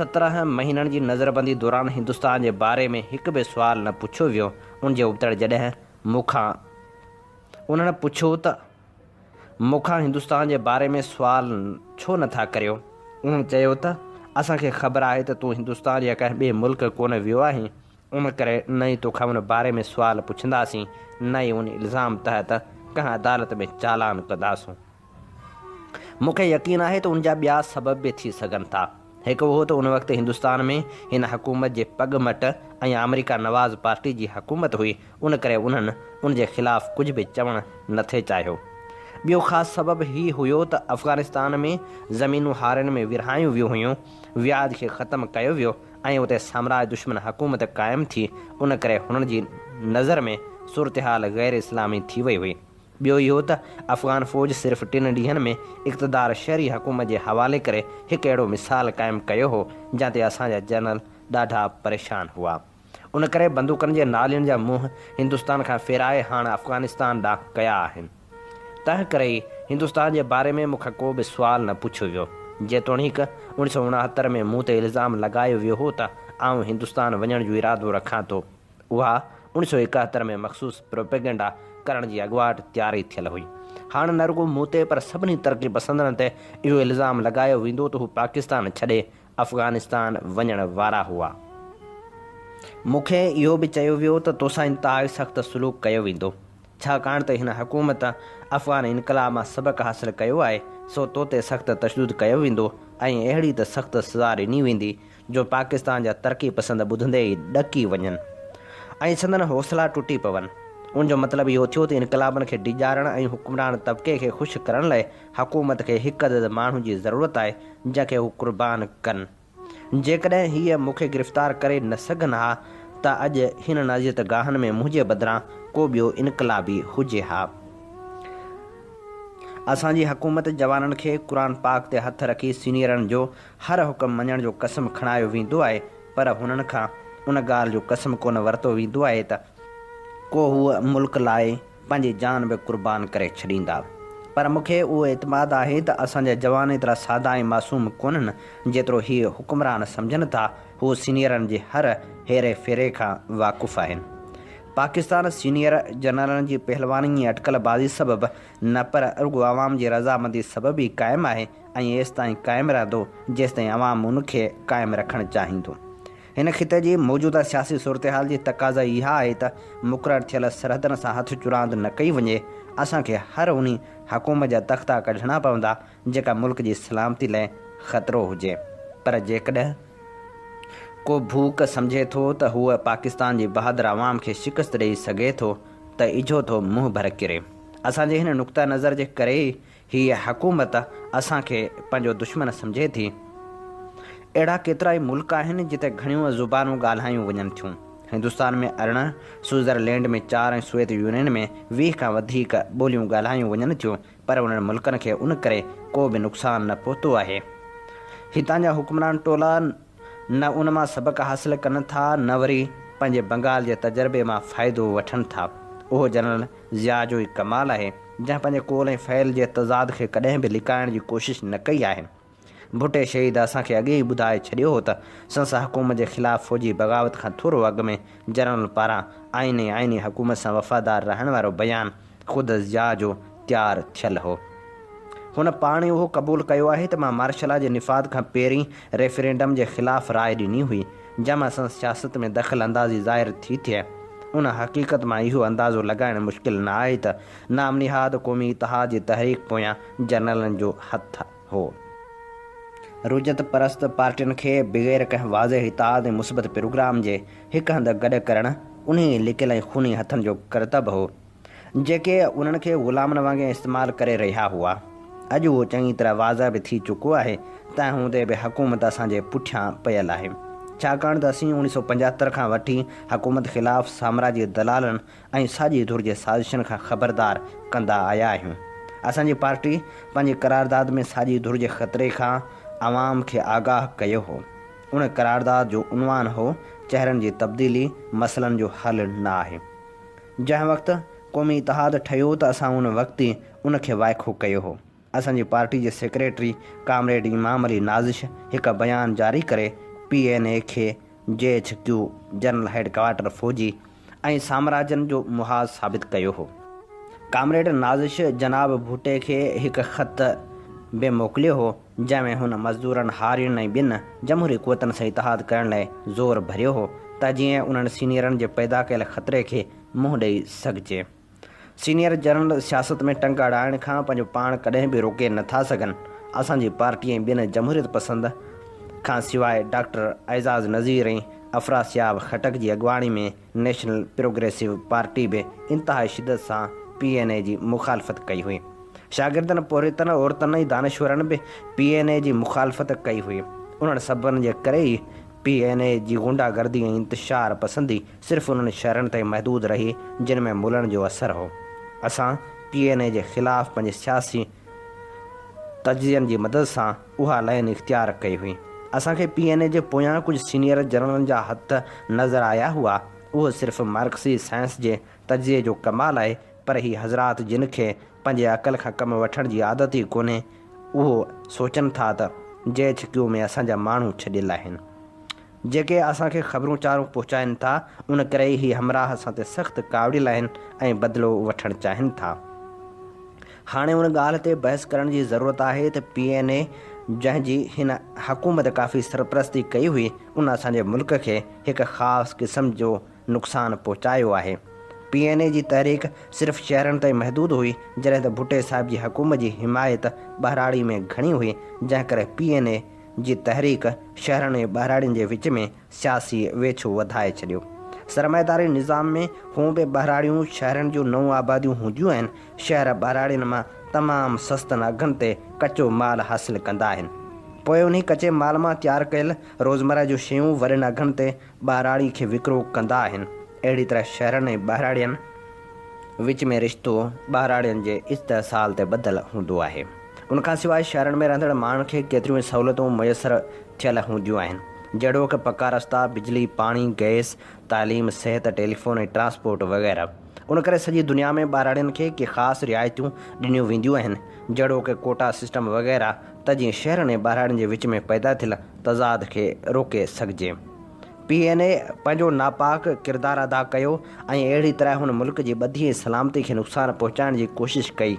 S2: 17 مهينن جي نظربندي دوران هندستان جي باري ۾ هڪ به سوال نه پڇيو ويو. ان جي ابتڙ جڏهن مون کان انهن پڇيو ته مون کان هندستان جي باري ۾ سوال ڇو نه ٿا ڪريو؟ انهن چيو ته اسان کي خبر آهي ته تون هندستان يا ڪنهن ٻئي ملڪ ڪونه ويو آهين، ان ڪري نه ئي توکان ان باري ۾ سوال پڇنداسين، نه ئي ان الزام تحت ڪنهن عدالت ۾ چالان ڪنداسون. مون کي يقين آهي ته ان جا ٻيا سبب به ٿي سگهن ٿا. هڪ اهو ته ان وقت هندستان ۾ هن حڪومت جي پڳ مٽ ۽ آمريڪا نواز پارٽي جي حڪومت هئي، ان ڪري انهن ان جي خلاف ڪجهه به چوڻ نه ٿي چاهيو. ٻيو خاص سبب هي هيو ته افغانستان ۾ زمينون هارين ۾ ورهايون ويون هيون، وياج کي ختم ڪيو ويو ۽ اتي سامراج دشمن حڪومت قائم ٿي، ان ڪري هنن جي نظر ۾ صورتحال غير اسلامي ٿي وئي هئي. ٻيو اهو ته افغان فوج صرف ٽن ڏينهن ۾ اقتدار شهري حڪومت جي حوالي ڪري هڪ اهڙو مثال قائم ڪيو هو، جنهن تي اسان جا جنرل ڏاڍا پريشان هئا. ان ڪري بندوقن جي نالين جا منهن هندستان کان ڦيرائي هاڻ افغانستان ڏانهن ڪيا آهن. تنهن ڪري ئي هندستان جي باري ۾ مون کان ڪو به سوال نه پڇيو ويو. جيتوڻيڪ اوڻيھ سؤ اڻاهتر ۾ مون تي الزام لڳايو ويو هو ته آئون هندستان وڃڻ جو ارادو رکان ٿو. اها اوڻيھ سؤ ايڪاهتر ۾ مخصوص پروپيگنڊا ڪرڻ جي اڳواٽ تياري ٿيل هئي. هاڻ نه رڳو مون تي پر سڀني ترقي پسندن تي اهو الزام لڳايو ويندو ته هو پاڪستان ڇڏي افغانستان وڃڻ وارا هئا. مون کي اهو به چيو ويو ته توسان انتهائي سخت سلوڪ ڪيو ويندو. ڇاڪاڻ ته هن حڪومت افغان انقلاب مان سبق حاصل ڪيو آهي، سو توتي سخت تشدد ڪيو ويندو ۽ اهڙي ته سخت سزا ڏني ويندي جو پاڪستان جا ترقي پسند ٻڌندي ئي ڏڪي وڃن ۽ سندن حوصلا ٽٽي پون. ان جو مطلب اهو ٿيو ته انقلابن کي ڊيڄارڻ ۽ حڪمران طبقي کي خوش ڪرڻ لاء حڪومت کي هڪ عدد ماڻهن جي ضرورت آهي، جنهن کي هو قربان ڪن. جيڪڏهن هيء مون کي گرفتار ڪري نه سگهن ها ته اڄ هنن اذيت گاهن ۾ منهنجي بدران ڪو ٻيو انقلابي هجي ها. اسان جي حڪومت جوانن کي قرآن پاڪ تي هٿ رکي سينيئرن جو هر حڪم مڃڻ جو قسم کڻايو ويندو آهي پر هنن کان ان ڳالهه جو قسم ڪونه ورتو ويندو آهي ته ڪو هو ملڪ لاء پنهنجي جان به قربان ڪري ڇڏيندا. پر مون کي اهو اعتماد آهي ته اسان جا جوان ايترا سادا ۽ معصوم ڪونهن جيترو هي حڪمران سمجهن ٿا، هو سينيئرن جي هر هيري ڦيري کان واقف آهن. پاڪستان سينيئر جنرلن جي پهلواني ۽ اٽڪل بازي سبب نه پر رڳو عوام جي رضامندي سبب ئي قائم آهي ۽ ايستائين قائم رهندو جيستائين عوام ان کي قائم رکڻ چاهيندو. هن خطي جي موجوده سياسي صورتحال جي تقاضا اها آهي ته مقرر ٿيل سرحدن سان هٿ چراند نه ڪئي وڃي، اسان کي هر انهي حڪومت جا تختا ڪڍڻا پوندا جيڪا ملڪ جي سلامتي لئه خطرو هجي پر جيڪڏهن ڪو ڀوڪ سمجهي ٿو ته هو پاڪستان جي بهادر عوام کي شڪست ڏئي سگهي ٿو ته اجهو ٿو منهن ڀر ڪري. اسان جي هن نقطه نظر جي ڪري ئي هيء حڪومت اسان کي پنهنجو دشمن سمجهي ٿي. اهڙا ڪيترائي ملڪ آهن جتي گهڻيون زبانون ڳالهايون وڃن ٿيون. هندستان ۾ 18، سوئزر لينڊ ۾ چار ۽ سويت يونين ۾ 20 کان وڌيڪ ٻوليون ڳالهايون وڃن ٿيون پر انهن ملڪن کي ان ڪري ڪو به نقصان نه پهتو آهي. هتان جا حڪمران ٽولا نه ان مان سبق حاصل ڪن ٿا نه وري پنهنجي بنگال جي تجربي مان فائدو وٺن ٿا. اهو جنرل ضياء جو ئي ڪمال آهي، جنهن پنهنجي قول ۽ فعل جي تضاد کي ڪڏهن به لڪائڻ جي ڪوشش نه ڪئي آهي. ڀٽي شهيد اسان کي اڳي ئي ٻڌائي ڇڏيو هو ته سنس حڪومت جي خلاف فوجي بغاوت کان ٿورو اڳ ۾ جنرل پاران آئين ۽ آئيني حڪومت سان وفادار رهڻ وارو بيان خود ضياء جو تيار ٿيل هو. هن پاڻ ئي اهو قبول ڪيو آهي ته مان مارشلا جي نفاذ کان پهرين ريفرينڊم جي خلاف راء ڏني هئي، جنهن مان سندس سياست ۾ دخل اندازي ظاهر ٿي ٿئي. ان حقيقت مان اهو اندازو لڳائڻ مشڪل نه آهي ته نام نهاد قومي اتحاد جي تحريڪ پويان جنرلن جو هٿ هو. رجعت پرست پارٽين کي بغير ڪنهن واضح اتحاد ۽ مثبت پروگرام جي هڪ هنڌ گڏ ڪرڻ انهي ئي لڪيل ۽ خوني هٿن جو ڪرتب هو، جيڪي انهن کي غلامن وانگي استعمال ڪري رهيا هئا. اڄ اهو چڱي طرح واضح به ٿي چڪو آهي، تنهن هوندي به حڪومت اسان جي پٺيان پيل آهي. ڇاڪاڻ ته اسين اوڻيھ سؤ پنجاهتر کان وٺي حڪومت خلاف سامراجي دلالن ۽ ساڄي ڌر جي سازشن کان خبردار ڪندا آيا آهيون. اسان جي پارٽي پنهنجي قرارداد ۾ ساڄي ڌر جي خطري کان عوام کي آگاهه ڪيو هو. ان قرارداد جو عنوان هو چهرن جي تبديلي مسئلن جو حل نه آهي. جنهن وقت قومي اتحاد ٺهيو ته اسان ان وقت ئي ان کي وائکو ڪيو هو. اسان جي پارٽي جي سيڪريٽري ڪامريڊ امام علي نازش هڪ بيان جاري ڪري پي اين اي کي G H Q, general head quarter فوجي ۽ سامراجن جو محاذ ثابت ڪيو هو. ڪامريڊ نازش جناب ڀٽي کي هڪ خط به موڪليو هو. جنهن ۾ هن مزدورن، هارين ۽ ٻين جمهوري قوتن سان اتحاد ڪرڻ لاء زور ڀريو هو ته جيئن انهن سينيئرن جي پيدا ڪيل خطري کي منهن ڏئي سگهجي. سينيئر جنرل سياست ۾ ٽنگ اڙائڻ کان پنهنجو پاڻ ڪڏهن به روڪي نه ٿا سگهن. اسان جي پارٽي ۽ ٻين جمهوريت پسند کان سواء ڊاڪٽر اعزاز نذير ۽ افراسياب خٽڪ جي اڳواڻي ۾ نيشنل پروگريسو پارٽي به انتهائي شدت سان پي اين اي جي مخالفت ڪئي هئي. شاگردن، پورهيتن، عورتن ۽ دانشورن به پي اين اي جي مخالفت ڪئي هئي. انهن سببن جي ڪري ئي پي اين اي جي غنڊا گردي ۽ انتشار پسندي صرف انهن شهرن تائين محدود رهي جن ۾ ملن جو اثر هو. اسان پي اين اي جي خلاف پنهنجي سياسي تجزين جي مدد سان اها لائين اختيار ڪئي هئي. اسان کي پي اين اي جي پويان ڪجهه سينيئر جنرلن جا هٿ نظر آيا هئا. اهو صرف مارڪسي سائنس جي تجزيي جو ڪمال آهي پر هي حضرات جن کي پنهنجي عقل کان ڪم وٺڻ جي عادت ئي ڪونهي اهو سوچن ٿا ته جي ايڇ ڪيو ۾ اسان جا ماڻهو ڇڏيل آهن. جيڪي اسان کي خبرون چارون پهچائين ٿا، ان ڪري ئي هي همراهه اسان تي سخت ڪاوڙيل آهن ۽ بدلو وٺڻ چاهين ٿا. هاڻي ان ڳالهه تي بحث ڪرڻ جي ضرورت آهي ته پي اين اي جنهن جي هن حڪومت ڪافي سرپرستي ڪئي هئي، ان اسان جي ملڪ کي هڪ خاص قسم جو نقصان پهچايو آهي. پي اين اي جي تحريڪ صرف شهرن تائين محدود هئي، جڏهن ته ڀٽي صاحب جي حڪومت جي حمايت ٻهراڙي ۾ گهڻي هئي، جنهن ڪري پي اين اي جي تحريڪ شهرن ۽ ٻهراڙين جي وچ ۾ سياسي ويڇو وڌائي ڇڏيو. سرمائيداري نظام ۾ هونء به ٻهراڙيون شهرن جون نئون آباديون هونديون آهن. شهر ٻهراڙين مان تمام سستن اگهن تي ڪچو مال حاصل ڪندا آهن. پوء انهي ڪچي مال مان تيار ڪيل روزمره جون شيون وڏن اگهن تي ٻهراڙي کي وڪرو ڪندا آهن. اهڙي طرح شهرن ۽ ٻهراڙين وچ ۾ رشتو ٻهراڙين جي استحصال تي ٻڌل هوندو آهي. ان کان سواء شهرن ۾ رهندڙ ماڻهن کي ڪيتريون ئي سهولتون ميسر ٿيل هونديون آهن، جهڙوڪ پڪا رستا، بجلي، پاڻي، گئس، تعليم، صحت، ٽيليفون ۽ ٽرانسپورٽ وغيره. ان ڪري سڄي دنيا ۾ ٻهراڙين کي ڪي خاص رعايتون ڏنيون وينديون آهن، جهڙوڪ ڪوٽا سسٽم وغيره ته جيئن شهرن ۽ ٻهراڙين جي وچ ۾ پيدا ٿيل تضاد کي روڪي سگهجي. پي اين اي پنهنجو ناپاڪ ڪردار ادا ڪيو ۽ اهڙي طرح هن ملڪ جي ٻڌي ۽ سلامتي کي نقصان پهچائڻ جي ڪوشش ڪئي.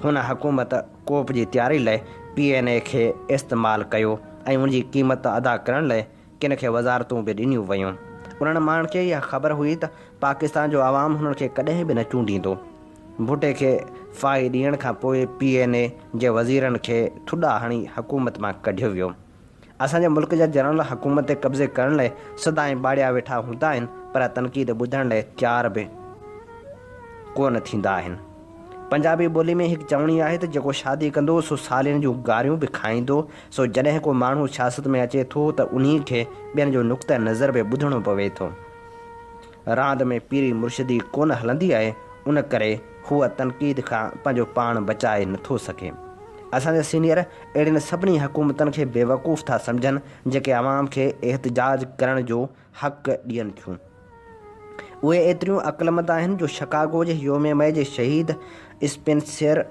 S2: هن حڪومت ڪوپ جي تياري لئه پي اين اي کي استعمال ڪيو ۽ ان جي قيمت ادا ڪرڻ لئه ڪن کي وزارتون به ڏنيون ويون. انهن ماڻهن کي اها خبر هئي ته پاڪستان جو عوام هنن کي ڪڏهن به نه چونڊيندو. ڀٽي کي ڦاهي ڏيڻ کان پوء پي اين اي جي وزيرن کي ٿڏا هڻي حڪومت مان ڪڍيو ويو. اسان جي ملڪ جا جنرل حڪومت تي قبضي ڪرڻ لئه سدائين ٻاڙيا ويٺا هوندا آهن پر تنقيد ٻڌڻ لئه تيار به ڪو نه ٿيندا آهن. پنجابي ٻولي ۾ هڪ چوڻي آهي ته جيڪو شادي ڪندو سو سالين جون گاريون به کائيندو سو جڏهن ڪو ماڻهو سياست ۾ اچي ٿو ته انهي کي ٻين جو نقطه نظر به ٻڌڻو پوي ٿو. راند ۾ پيري مرشدي ڪونه هلندي آهي ان ڪري هو تنقيد کان پنهنجو پاڻ بچائي نٿو سگهي. اسان جا سينيئر اهڙين سڀني حڪومتن کي بيوقوف ٿا سمجهن جيڪي عوام کي احتجاج ڪرڻ جو حق ڏين ٿيون. اهي ايتريون عقلمند آهن جو شڪاگو جي يوم مئي جي شهيد اسپينسر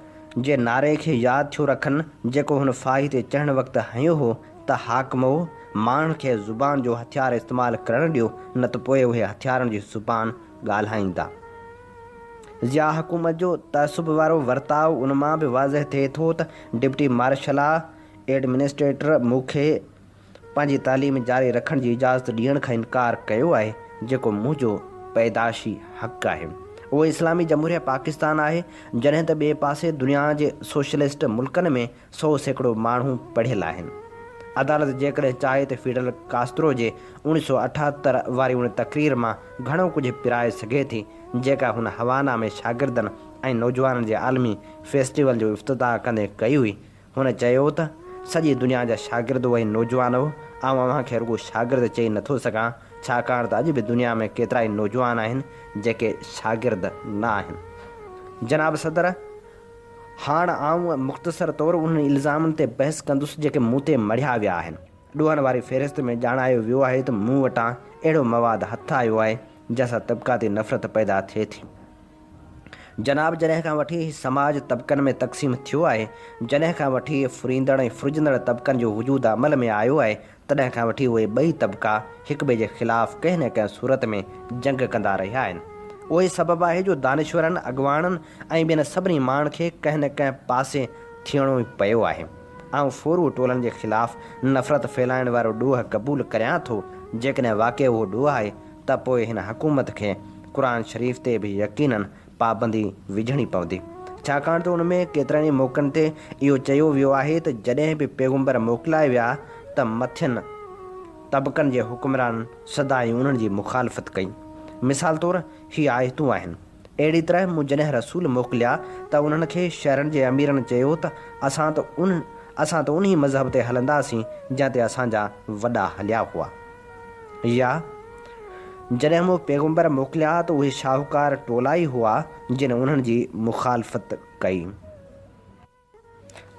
S2: جي نعري کي ياد ٿيو رکن جيڪو هن ڦاهي تي چڙهڻ وقت هنيو هو ته حاڪمؤ! ماڻهن کي زبان جو هٿيار استعمال ڪرڻ ڏيو نه ته پوء اهي هٿيارن جي زبان ڳالهائيندا. ضياء حڪومت جو تعصب وارو ورتاء ان مان به واضح ٿئي ٿو ته ڊپٽي مارشلا ايڊمنسٽريٽر مون کي پنهنجي تعليم جاري رکڻ جي اجازت ڏيڻ کان انڪار ڪيو آهي جيڪو منهنجو پيدائشي حق آهي. اهو اسلامي جمهوريه پاڪستان آهي جڏهن ته ٻئي پاسي دنيا جي سوشلسٽ ملڪن ۾ 100% ماڻهو پڙهيل آهن. عدالت جيڪڏهن چاهي ته فيڊل ڪاسترو جي 1978 واري ان تقرير مان گهڻو ڪجهه پرائي سگهي ٿي، جيڪا هن هوانا ۾ شاگردن ۽ نوجوانن جي عالمي فيسٽيول جو افتتاح ڪندي ڪئي هئي. هن چيو ته، سڄي دنيا جا شاگردو ۽ نوجوانو، آئون اوهان کي رڳو شاگرد چئي نٿو سگهان، ڇاڪاڻ ته اڄ به دنيا ۾ ڪيترائي نوجوان آهن، جيڪي شاگرد نه آهن. جناب صدر! هاڻ آئون مختصر طور انهن الزامن تي بحث ڪندس جيڪي مون تي مڙهيا ويا آهن. ڏوهن واري فهرست ۾ ڄاڻايو ويو آهي ته مون وٽان اهڙو مواد هٿ آيو آهي جنهن سان طبقاتي نفرت پيدا ٿئي ٿي. جناب جڏهن کان وٺي هي سماج طبقن ۾ تقسيم ٿيو آهي، جڏهن کان وٺي ڦريندڙ ۽ ڦرجندڙ طبقن جو وجود عمل ۾ آيو آهي تڏهن کان وٺي اهي ٻئي طبقا هڪٻئي جي خلاف ڪنهن نه ڪنهن صورت ۾ جنگ ڪندا رهيا آهن. اهو ئي سبب آهي جو دانشورن، اڳواڻن ۽ ٻين سڀني ماڻهن کي ڪنهن نه ڪنهن پاسي ٿيڻو ئي پيو آهي. آئون ڦورو ٽولن جي خلاف نفرت ڦهلائڻ وارو ڏوهه قبول ڪريان ٿو، جيڪڏهن واقعي اهو ڏوهه آهي ته پوء هن حڪومت کي قرآن شريف تي به يقينن پابندي وجهڻي پوندي. ڇاڪاڻ ته ان ۾ ڪيترن ئي موقعن تي اهو چيو ويو آهي ته جڏهن به پيغمبر موڪلايا ويا ته مٿين طبقن جي حڪمرانن سدائين انهن جي مخالفت ڪئي. مثال طور هي آيتون آهن. اهڙي طرح مون جڏهن رسول موڪليا ته انهن کي شهرن جي اميرن چيو ته اسان ته اسان ته انهي مذهب تي هلنداسين جنهن تي اسان جا وڏا هليا هئا. يا جڏهن مون پيغمبر موڪليا ته اهي شاهوڪار ٽولا ئي هئا جن انهن جي مخالفت ڪئي.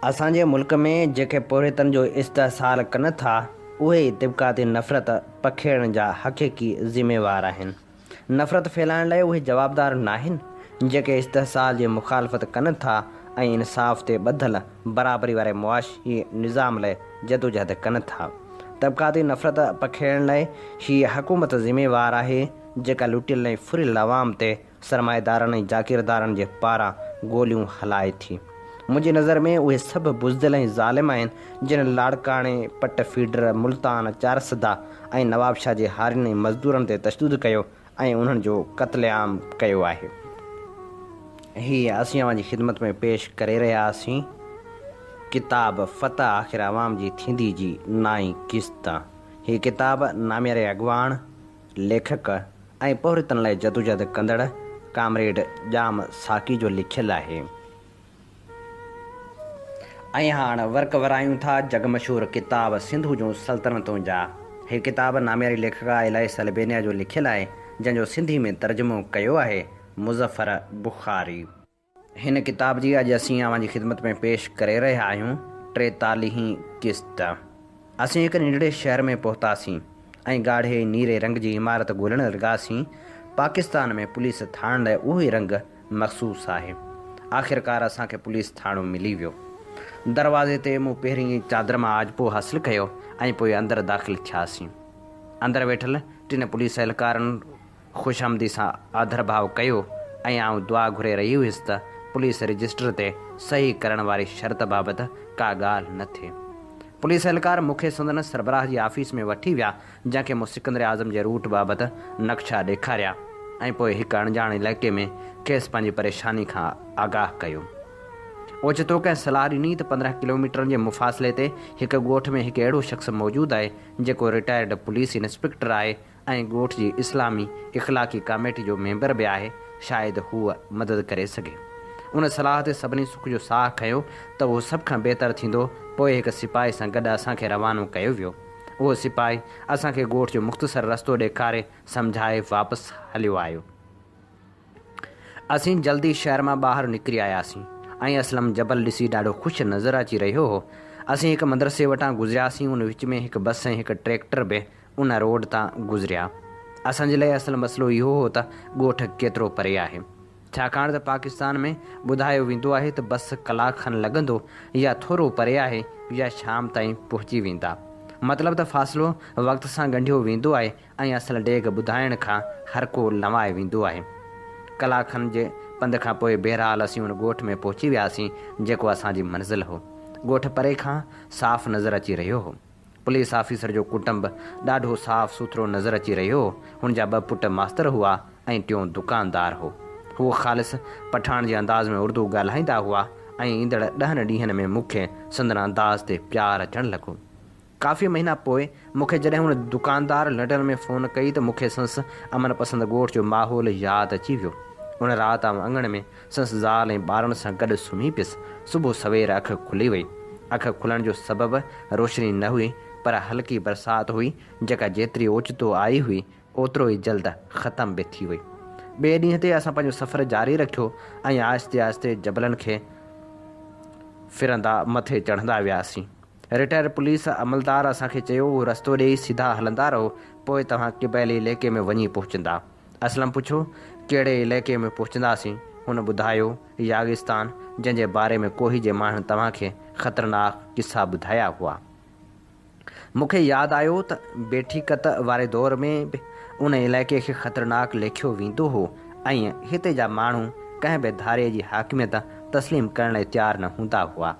S2: اسان جي ملڪ ۾ جيڪي پورهيتن جو استحصال ڪن ٿا، اهي ئي طبقاتي نفرت پکيڙڻ جا حقيقي ذميوار آهن. نفرت ڦهلائڻ لاء اهي جوابدار ناهن، جيڪي استحصال جي مخالفت ڪن ٿا ۽ انصاف تي ٻڌل برابري واري معاشي نظام لاء جدوجهد ڪن ٿا. طبقاتي نفرت پکيڙڻ لاء هيء حڪومت ذميوار آهي، جيڪا لٽيل ۽ ڦريل عوام تي سرمائيدارن ۽ جاگيردارن جي پاران گوليون هلائي ٿي. منهنجي نظر ۾ اهي سڀ بزدل ۽ ظالم آهن جن لاڙڪاڻي، پٽ فيڊر، ملتان، چارسدا ۽ نوابشاهه جي هارين ۽ مزدورن تي تشدد ڪيو ۽ انهن جو قتل عام ڪيو آهي. هي اسين اوهان جي خدمت ۾ پيش ڪري رهيا آسين ڪتاب فتح آخر عوام جي ٿيندي جي نائين قسط. هي ڪتاب نامياري اڳواڻ، ليکڪ ۽ پورهيتن لاء جدوجهد ڪندڙ ڪامريڊ ڄام ساقي جو لکيل آهي. ۽ هاڻ ورق ورايون ٿا جڳ مشهور ڪتاب سنڌو جون سلطنتون جا. هي ڪتاب نامياري ليکڪا الائس البينيا جو لکيل آهي، جنهن جو سنڌي ۾ ترجمو ڪيو آهي مظفر بخاري. هن ڪتاب جي اڄ اسين اوهان جي خدمت ۾ پيش ڪري رهيا آهيون ٽيتاليهين قسط. اسين هڪ ننڍڙي شهر ۾ پهتاسين ۽ ڳاڙهي ۽ نيري رنگ جي عمارت ڳولڻ لڳاسين. پاڪستان ۾ پوليس ٿاڻن لاء اهو ئي رنگ مخصوص آهي. آخرڪار اسان کي پوليس ٿاڻو ملي ويو. دروازي تي مون پهرين چادر مان آجپو حاصل ڪيو ۽ پوء اندر داخل ٿياسين. اندر ويٺل ٽن پوليس اهلڪارن خوش آمدي سان آڌرڀاء ڪيو ۽ آئون دعا گهري رهي هيس ته پوليس رجسٽر تي صحيح ڪرڻ واري شرط بابت ڪا ڳالهه نه ٿئي. پوليس اهلڪار مون کي سندن سربراهه جي آفيس ۾ وٺي ويا جنهن کي مون سڪندر اعظم جي روٽ بابت نقشا ڏيکاريا ۽ پوء هڪ اڻڄاڻ علائقي ۾ کيس پنهنجي پريشاني کان آگاهه ڪيو. اوچتو ڪنهن صلاح ڏني ته 15 ڪلوميٽرن جي مفاصلي تي هڪ ڳوٺ ۾ هڪ اهڙو شخص موجود آهي جيڪو رٽائرڊ پوليس انسپيڪٽر آهي ۽ ڳوٺ جي اسلامي اخلاقي ڪاميٽي جو ميمبر به آهي، شايد هوء مدد ڪري سگهي. ان صلاح تي سڀني سک جو ساهه کنيو ته اهو سڀ کان بهتر ٿيندو. پوء هڪ سپاهي سان گڏ اسان کي روانو ڪيو ويو. اهو سپاهي اسان کي ڳوٺ جو مختصر رستو ڏيکاري سمجهائي واپس هليو آيو. اسين جلدي شهر مان ٻاهر نڪري آياسين ۽ اسلم جبل ڏسي ڏاڍو خوش نظر اچي رهيو هو. اسين هڪ مدرسي وٽان گذرياسين، ان وچ ۾ هڪ بس ۽ هڪ ٽريڪٽر به ان روڊ تان گذريا. اسان جي لاء اصل مسئلو اهو هو ته ڳوٺ ڪيترو پري آهي. ڇاڪاڻ ته پاڪستان ۾ ٻڌايو ويندو آهي ته بس ڪلاڪ کن لڳندو يا ٿورو پري آهي يا شام تائين پهچي ويندا. مطلب ته فاصلو وقت سان ڳنڍيو ويندو آهي ۽ اصل ڊيگهه ٻڌائڻ کان هر ڪو لنوائي ويندو آهي. ڪلاڪ کن جي پنڌ کان پوء بهرحال اسين ان ڳوٺ ۾ پهچي وياسين جيڪو اسان جي منزل هو. ڳوٺ پري کان صاف نظر اچي رهيو هو. پوليس آفيسر جو ڪٽنب ڏاڍو صاف سٿرو نظر اچي رهيو هو. هن جا ٻه پٽ ماستر هئا ۽ ٽيون دڪاندار هو. هو خالص پٺاڻ جي انداز ۾ اردو ڳالهائيندا هئا ۽ ايندڙ ڏهن ڏينهن ۾ مون کي سندن انداز تي پيار اچڻ لڳو. ڪافي مهينا پوء مون کي جڏهن ان دڪاندار لنڊن ۾ فون ڪئي ته مون کي سندس امن پسند ڳوٺ جو ماحول ياد اچي ويو. ان رات آئون اڱڻ ۾ سندس زال ۽ ٻارن سان گڏ سمهي پيس. صبح سوير اک کلي وئي. اک کلڻ جو سبب روشني نه هئي پر هلڪي برسات هئي جيڪا جيتري اوچتو آئي هئي اوترو ئي جلد ختم به ٿي وئي. ٻئي ڏينهن تي اسان پنهنجو سفر جاري رکيو ۽ آهستي آهستي جبلن کي ڦرندا مٿي چڙهندا وياسين. رٽائرڊ پوليس عملدار اسان کي چيو اهو رستو ڏيئي سڌا هلندا رهو پوء توهان قبائلي عليقي ۾ وڃي پهچندا. اسلم پڇيو ڪهڙي عليقي ۾ پهچنداسين؟ هن ٻڌايو ياغستان جنهن جي باري ۾ ڪوهي جي ماڻهن توهان کي خطرناڪ قصا ٻڌايا هئا. مون کي ياد آيو ته بيٺيڪت واري دور ۾ به ان علائقي کي خطرناڪ ليکيو ويندو هو ۽ هتي جا ماڻهو ڪنهن به ڌارئي جي حاڪميت تسليم ڪرڻ لاء تيار نه هوندا هئا.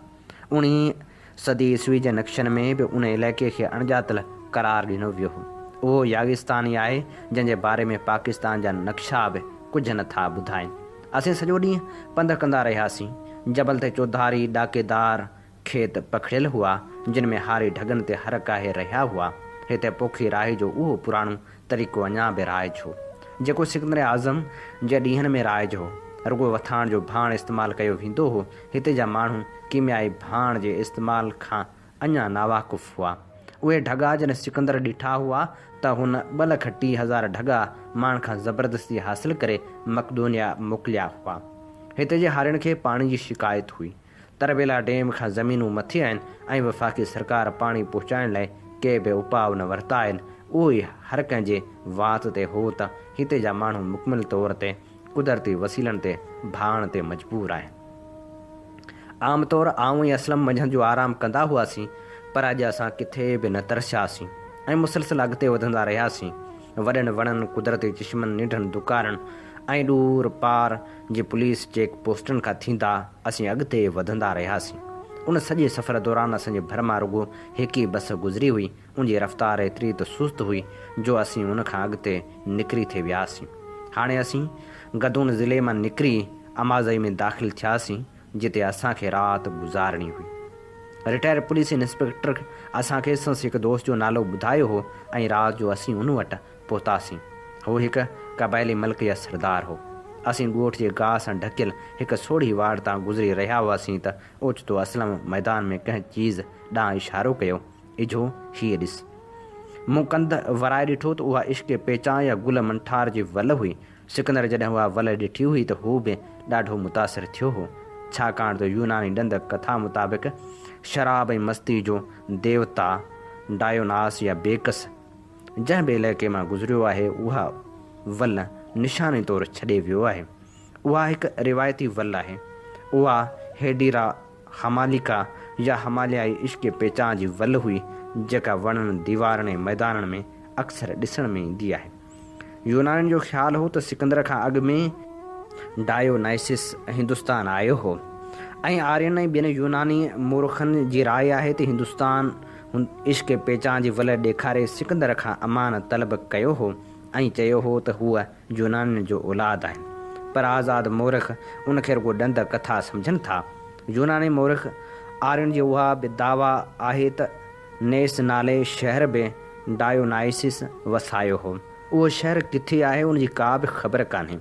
S2: اوڻيهين صدي عيسوي جي نقشن ۾ به ان علائقي کي اڻڄاتل قرار ڏنو ويو هو. اهو ياغستان ئي آهي جنهن جي باري ۾ پاڪستان جا نقشا به ڪجهه نه ٿا ٻڌائين. اسين سڄو ڏينهن پنڌ ڪندا رهياسين. جبل تي چوڌاري ڏاڪيدار کيت پکڙيل هئا، جن ۾ هاري ڍڳن تي هر ڪاهي رهيا هئا. هتي پوکي راهي جو اهو پراڻو طريقو اڃا به رائج هو، جيڪو سڪندر اعظم جي ڏينهن ۾ رائج هو. رڳو وٿاڻ جو ڀاڻ استعمال ڪيو ويندو هو. هتي جا ماڻهو ڪيميائي ڀاڻ جي استعمال کان اڃا ناواقف هئا. اهي ڍڳا جڏهن سڪندر ڏٺا هئا ته هن 2,03,000 ڍڳا ماڻهن کان زبردستي حاصل ڪري مقدونيا موڪليا هئا. هتي جي هارين کي پاڻي جي شڪايت هئي. تربيلا ڊيم کان زمينون مٿي آهن ۽ وفاقي سرڪار پاڻي پهچائڻ لاء ڪي به اپاء نه ورتا آهن. اهو ئي هر ڪنهن جي وات تي هو ته هتي جا ماڻهو مڪمل طور تي قدرتي وسيلن تي ڀاڙڻ تي مجبور آهن. عام طور آئون ۽ اسلم منجهند جو آرام ڪندا هئاسين، پر اڄ اسان ڪٿي به نه ترسياسين ۽ مسلسل اڳتي وڌندا رهياسين. وڏن وڻن، قدرتي چشمن، ننڍن دڪانن ۽ ڏور پار جي پوليس چيڪ پوسٽن کان ٿيندا اسين اڳتي وڌندا رهياسين. ان سڄي سفر دوران اسان جي ڀر مان رڳو هڪ ئي بس گذري هئي. ان جي رفتار ايتري ته سست هئي جو اسين ان کان اڳتي نڪري ٿي وياسين. هاڻي اسين گدون ضلعي مان نڪري امازئي ۾ داخل ٿياسين جتي اسان کي رات گذارڻي هئي. رٽائرڊ پوليس انسپيڪٽر اسان کي سندس هڪ دوست جو نالو ٻڌايو هو ۽ رات جو اسين ان وٽ پهتاسين. هو هڪ قبائلي ملڪ يا سردار هو. اسين ڳوٺ جي گاهه سان ڍڪيل هڪ سوڙهي واڙ تان گذري رهيا هئاسين ته اوچتو اسلم ميدان ۾ ڪنهن چيز ڏانهن اشارو ڪيو. اجهو هيء ڏس. مون ڪنڌ ورائي ڏٺو ته اها عشق پيچان يا گل منٺار جي ول هئي. سڪندر جڏهن اها ول ڏٺي هئي ته هو به ڏاڍو متاثر ٿيو هو. ڇاڪاڻ ته يوناني ڏند ڪٿا مطابق شراب ۽ مستي جو ديوتا ڊايوناس يا بيڪس جنهن به علائقي مان گذريو آهي اها ول نشاني طور ڇڏي ويو آهي. اها هڪ روايتي ول آهي. اها هيڊيرا هماليڪا يا هماليائي عشق پيچان جي ول هئي، جيڪا وڻن، ديوارن ۽ ميدانن ۾ اڪثر ڏسڻ ۾ ايندي آهي. يونانين جو خيال هو ته سڪندر کان اڳ ۾ ڊايونائسس هندستان آيو هو ۽ آرين ۽ ٻين يوناني مورخن جي راء آهي ته هندستان عشق پيچان جي ول ڏيکاري سڪندر کان امان طلب ڪيو هو ۽ چيو هو ته هو يونانين جو اولاد آهن، پر آزاد مورخ ان کي رڳو ڏند ڪٿا سمجهن ٿا. يوناني مورخ آرين جي اها به دعويٰ آهي ته نيس نالي شهر به ڊايونائسس وسايو هو. اهو شهر ڪٿي آهي ان جي ڪا به خبر ڪانهي.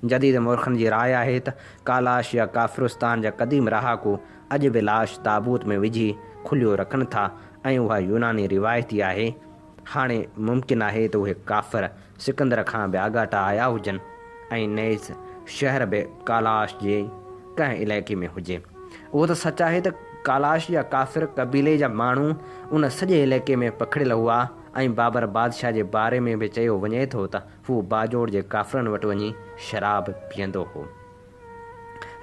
S2: جديد مورخن جي راء آهي ته ڪالاش يا ڪافرستان جا قديم رهاڪو اڄ به لاش تابوت ۾ وجهي کليو رکن ٿا ۽ اها يوناني روايت ئي آهي. هاڻي ممڪن آهي ته اهي ڪافر سڪندر کان به آڳاٽا آيا هجن ۽ نيز شهر به ڪالاش جي ڪنهن علائقي ۾ هجي. اهو ته سچ آهي ته ڪالاش يا ڪافر قبيلي جا ماڻهو ان سڄي علائقي ۾ پکڙيل هئا ۽ بابر بادشاهه جي باري ۾ به چيو وڃي ٿو ته هو باجوڙ جي ڪافرن وٽ وڃي شراب پيئندو هو.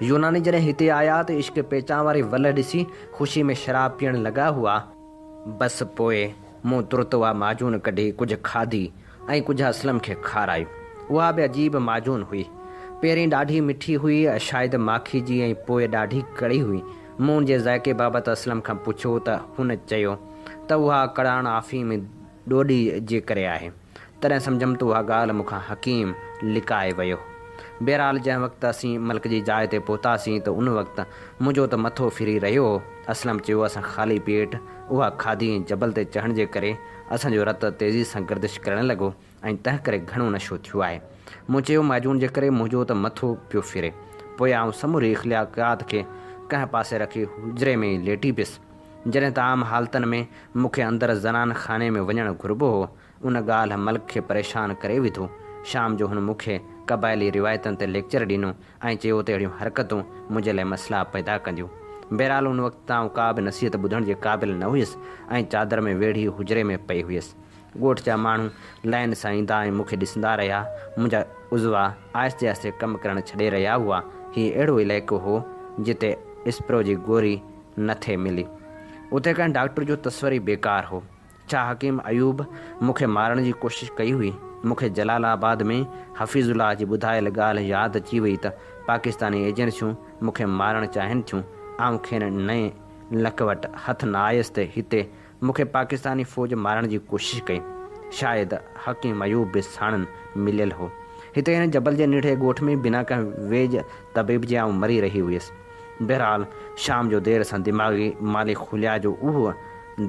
S2: يوناني جڏهن هتي آيا ته عشق پيچان واري ولهه ڏسي خوشي ۾ شراب پيئڻ لڳا هئا. بس پوء مون ترت اها معجون ڪڍي ڪجهه کاڌي ۽ ڪجهه اسلم کي کارائي. اها به عجيب معجون هئي. پهرين ڏاڍي مٺي هئي، شايد ماکي جي ۽ پوء ڏاڍي ڪڙي هئي. مون ان جي ذائقي بابت اسلم کان پڇيو ته هن چيو ته اها ڪڙاڻ آفيم ڏوڏي جي ڪري آهي. تڏهن سمجهيم ته اها ڳالهه مون کان حڪيم لڪائي ويو. بهرحال جنهن وقت اسين ملڪ جي جاء تي پهتاسين ته ان وقت منهنجو ته مٿو ڦري رهيو هو. اسلم چيو اسان خالي پيٽ اها کاڌي ۽ جبل تي چڙهڻ جي ڪري اسان جو رت تيزي سان گردش ڪرڻ لڳو ۽ تنهن ڪري گهڻو نشو ٿيو آهي. مون چيو معجون جي ڪري منهنجو ته مٿو پيو ڦري. پوء آئون سموري اخلاقيات کي ڪنهن پاسي رکي حجري ۾ ئي ليٽي پيس. جڏهن ته عام حالتن ۾ مون کي اندر زنان خاني ۾ وڃڻ گهربو هو، ان ڳالهه ملڪ کي پريشان ڪري وڌو. شام جو هن مون کي قبائلي روايتن تي ليڪچر ڏنو ۽ چيو ته اهڙيون حرڪتون منهنجي لاء مسئلا پيدا ڪنديون. بهرحال ان وقت ته آئون ڪا به نصيحت ٻڌڻ جي قابل نه هيس ۽ چادر ۾ ويڙهي حجري ۾ پئي هيس. ڳوٺ جا ماڻهو لائين سان ايندا ۽ مون کي ڏسندا رهيا. منهنجا عضوا آهستي آهستي ڪم ڪرڻ ڇڏي رهيا هئا. هي اهڙو علائقو هو جتي اسپرو جي گوري نه ٿي ملي. اتي ڪنهن ڊاڪٽر جو تصور ئي بيڪار هو. ڇا حڪيم ايوب مون کي مارڻ جي ڪوشش ڪئي هئي؟ مون کي جلال آباد ۾ حفيظ الله جي ٻڌايل ڳالهه ياد اچي وئي ته پاڪستاني ايجنسيون مون کي مارڻ چاهين ٿيون. آئون کين نئين لڪ وٽ هٿ نه آيس ته هتي مون کي پاڪستاني فوج مارڻ جي ڪوشش ڪئي. شايد حڪيم ايوب به ساڻن مليل هو. هتي هن جبل جي ننڍڙي ڳوٺ ۾ بنا ڪنهن ويڄ طبيب جي آئون مري رهي هيس. بهرحال شام جو دير سان دماغي ماليخوليا جو اهو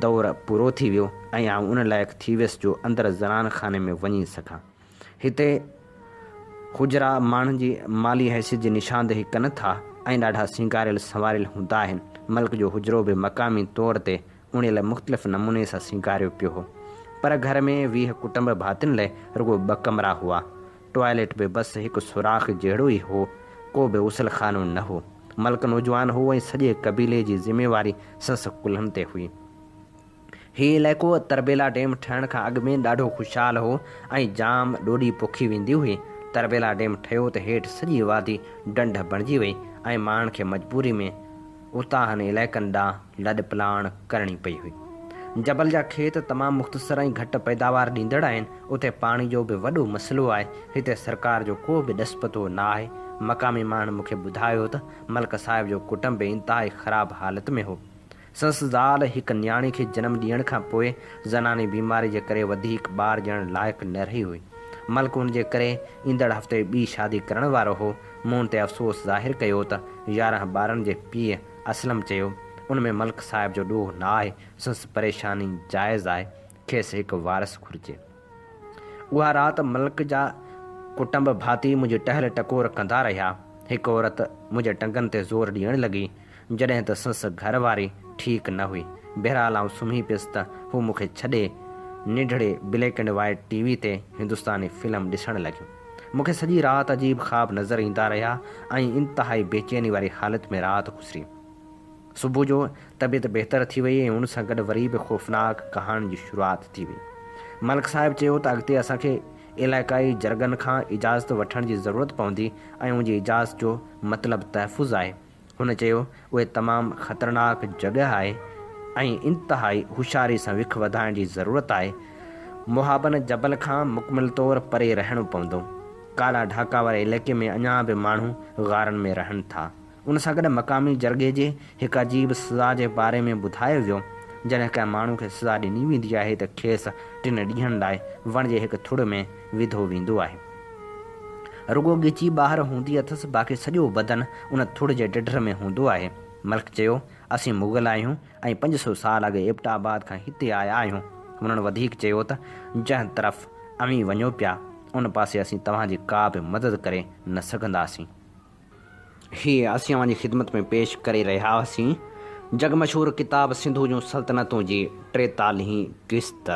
S2: دور پورو ٿي ويو ۽ آئون ان لائق ٿي ويس جو اندر زنان خاني ۾ وڃي سگهان. هتي حجرا ماڻهن جي مالي حيثيت جي نشاندهي ڪن ٿا ۽ ڏاڍا سينگاريل سنواريل هوندا آهن. ملڪ جو حجرو به مقامي طور تي اڻيل مختلف نموني سان سينگاريو پيو هو. پر گهر ۾ 20 ڪٽنب ڀاتين لئه رڳو ٻه ڪمرا هئا. ٽوائليٽ به بس هڪ سوراخ جهڙو ئي هو، ڪو به غسل خانو نه هو. ملڪ نوجوان هو ۽ سڄي قبيلي جي ذميواري سندس ڪلهن تي هئي. هي علائقو تربيلا ڊيم ٺهڻ کان اڳ ۾ ڏاڍو خوشحال هو ۽ جام ڏوڏي پوکي ويندي هئي. تربيلا ڊيم ٺهيو ته هيٺ سڄي وادي ڍنڍ بڻجي وئي ۽ ماڻهن کي مجبوري ۾ اتاهن علائقن ڏانهن لڏپلاڻ ڪرڻي پئي هئي. جبل جا کيت تمام مختصر ۽ گهٽ پيداوار ڏيندڙ آهن، اتي پاڻي جو به وڏو مسئلو آهي، هتي سرڪار جو ڪو به ڏس پتو نه آهي. مقامي ماڻهن مون کي ٻڌايو ته ملڪ صاحب جو ڪٽنب به انتهائي خراب حالت ۾ هو. سندس زال هڪ نياڻي کي جنم ڏيڻ کان پوء زناني بيماري جي ڪري وڌيڪ ٻار ڄڻڻ لائق نه رهي هئي. ملڪ ان جي ڪري ايندڙ هفتي ٻي شادي ڪرڻ وارو هو. مون ان تي افسوس ظاهر ڪيو ته 11 ٻارن جي پيء اسلم چيو، ان ۾ ملڪ صاحب جو ڏوهه نه آهي، سندس پريشاني جائز آهي، کيس هڪ وارث گهرجي. اها رات ملڪ جا ڪٽنب ڀاتي منهنجي ٽهل ٽڪور ڪندا رهيا. هڪ عورت منهنجي ٽنگن تي زور ڏيڻ لڳي، جڏهن ته سندس گهر واري ٺيڪ نه هئي. بهرحال آئون سمهي پيس ته هو مون کي ڇڏي ننڍڙي black and white T V تي هندستاني فلم ڏسڻ لڳيون. مون کي سڄي رات عجيب خواب نظر ايندا رهيا ۽ انتهائي بيچيني واري حالت ۾ رات گذري. صبح جو طبيعت بهتر ٿي وئي ۽ ان سان گڏ وري به خوفناڪ ڪهاڻين جي شروعات ٿي وئي. ملڪ صاحب چيو ته اڳتي اسان کي علائقائي جرڳن کان اجازت وٺڻ جي ضرورت پوندي ۽ ان جي اجازت جو مطلب تحفظ آهي. هن چيو، اهي تمام خطرناڪ جڳهه آهي ۽ انتهائي هوشياري سان وک وڌائڻ جي ضرورت آهي. محابن جبل کان مڪمل طور پري رهڻو پوندو. ڪالا ڍاڪا واري علائقي ۾ اڃا به ماڻهو غارن ۾ رهن ٿا. ان سان گڏ مقامي جرڳي جي هڪ عجيب سزا جي باري ۾ ٻڌايو ويو. جڏهن ڪنهن ماڻهو کي سزا ڏني ويندي آهي ته کيس ٽن ڏينهن لاء وڻ جي هڪ ٿڙ ۾ وڌو ويندو آهي. رڳو ڳچي ٻاهر هوندي اٿس، باقي سڄو بدن ان ٿڙ جي ڍڍر ۾ هوندو آهي. ملڪ چيو، اسين مغل آهيون ۽ 500 سال اڳ ايبٽ آباد کان هتي آيا آهيون. هنن وڌيڪ چيو ته جنهن طرف اوهين وڃو پيا، ان پاسي اسين توهان جي ڪا به مدد ڪري نه سگهنداسين. هي اسين اوهان جي خدمت ۾ پيش ڪري رهيا هئاسين جڳ مشهور ڪتاب سنڌو جون سلطنتون جي ٽيتالهين قسط.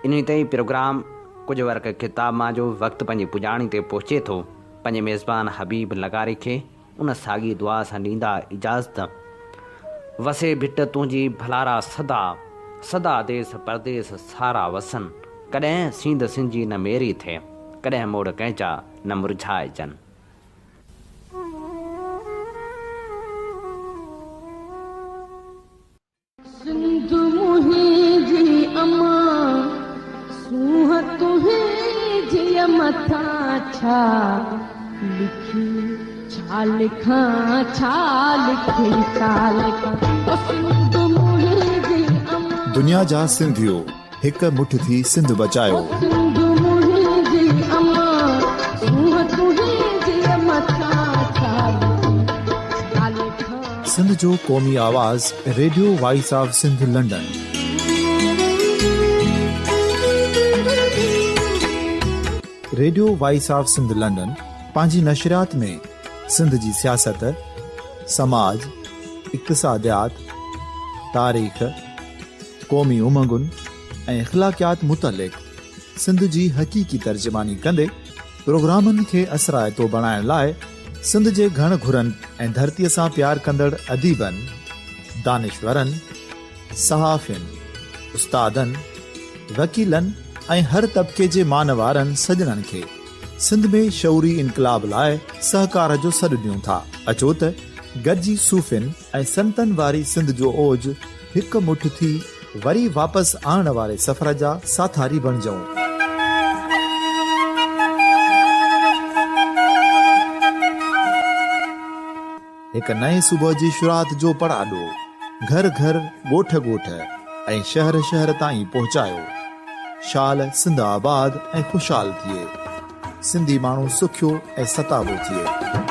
S2: انهي تي ئي پروگرام ڪجهه ورق ڪتاب مان جو وقت پنهنجي پڄاڻي تي پهچي ٿو. پنهنجي ميزبان حبيب لغاري کي ان ساڳي دعا سان ڏيندا اجازت. وسي ڀٽ تنهنجي ڀلارا سدا، سدا ديس پرديس سارا وسن، ڪڏهن سينڌ سنجي نه ميري ٿئي، ڪڏهن موڙ ڪنهن نه مرجهائجن.
S3: سنڌ منهنجي امان، سونهن تنهنجي مٿان ڇا لکي ڇا لکان ڇا لکي ڇا لکان او سنڌ منهنجي امان.
S1: دنيا جا سنڌيو هڪ مٺ ٿي سنڌ بچايو.
S3: او سنڌ منهنجي امان، سونهن تنهنجي مٿان ڇا لکي ڇا لکان.
S1: سنڌ جو قومي آواز radio voice of Sindh London. Radio voice of Sindh London پنهنجي نشريات ۾ سنڌ جي سياست، سماج، اقتصاديات، تاريخ، قومي امنگن ۽ اخلاقيات متعلق سنڌ جي حقيقي ترجماني ڪندي پروگرامن کي اثرائتو بڻائڻ لاء سنڌ جي گهڻ گهرن ۽ ڌرتيء سان پيار ڪندڙ اديبن، دانشورن، صحافين، استادن، وڪيلن ۽ هر طبقي جي مان وارن سڄڻن کي سنڌ ۾ شعوري انقلاب لاء سهڪار جو سڏ ڏيون ٿا. اچو ته گڏجي صوفين ۽ سنتن واري سنڌ جو اوج هڪ مٺ ٿي وري واپس آڻڻ واري سفر جا ساٿاري بڻجئون. هڪ نئين صبح جي شروعات جو پڙاڏو گهر گهر، ڳوٺ ڳوٺ ۽ شهر شهر تائين پهچايو. شال سنڌ آباد ۽ خوشحال ٿئي. سنڌي ماڻهو سکيو ۽ ستابو ٿئي.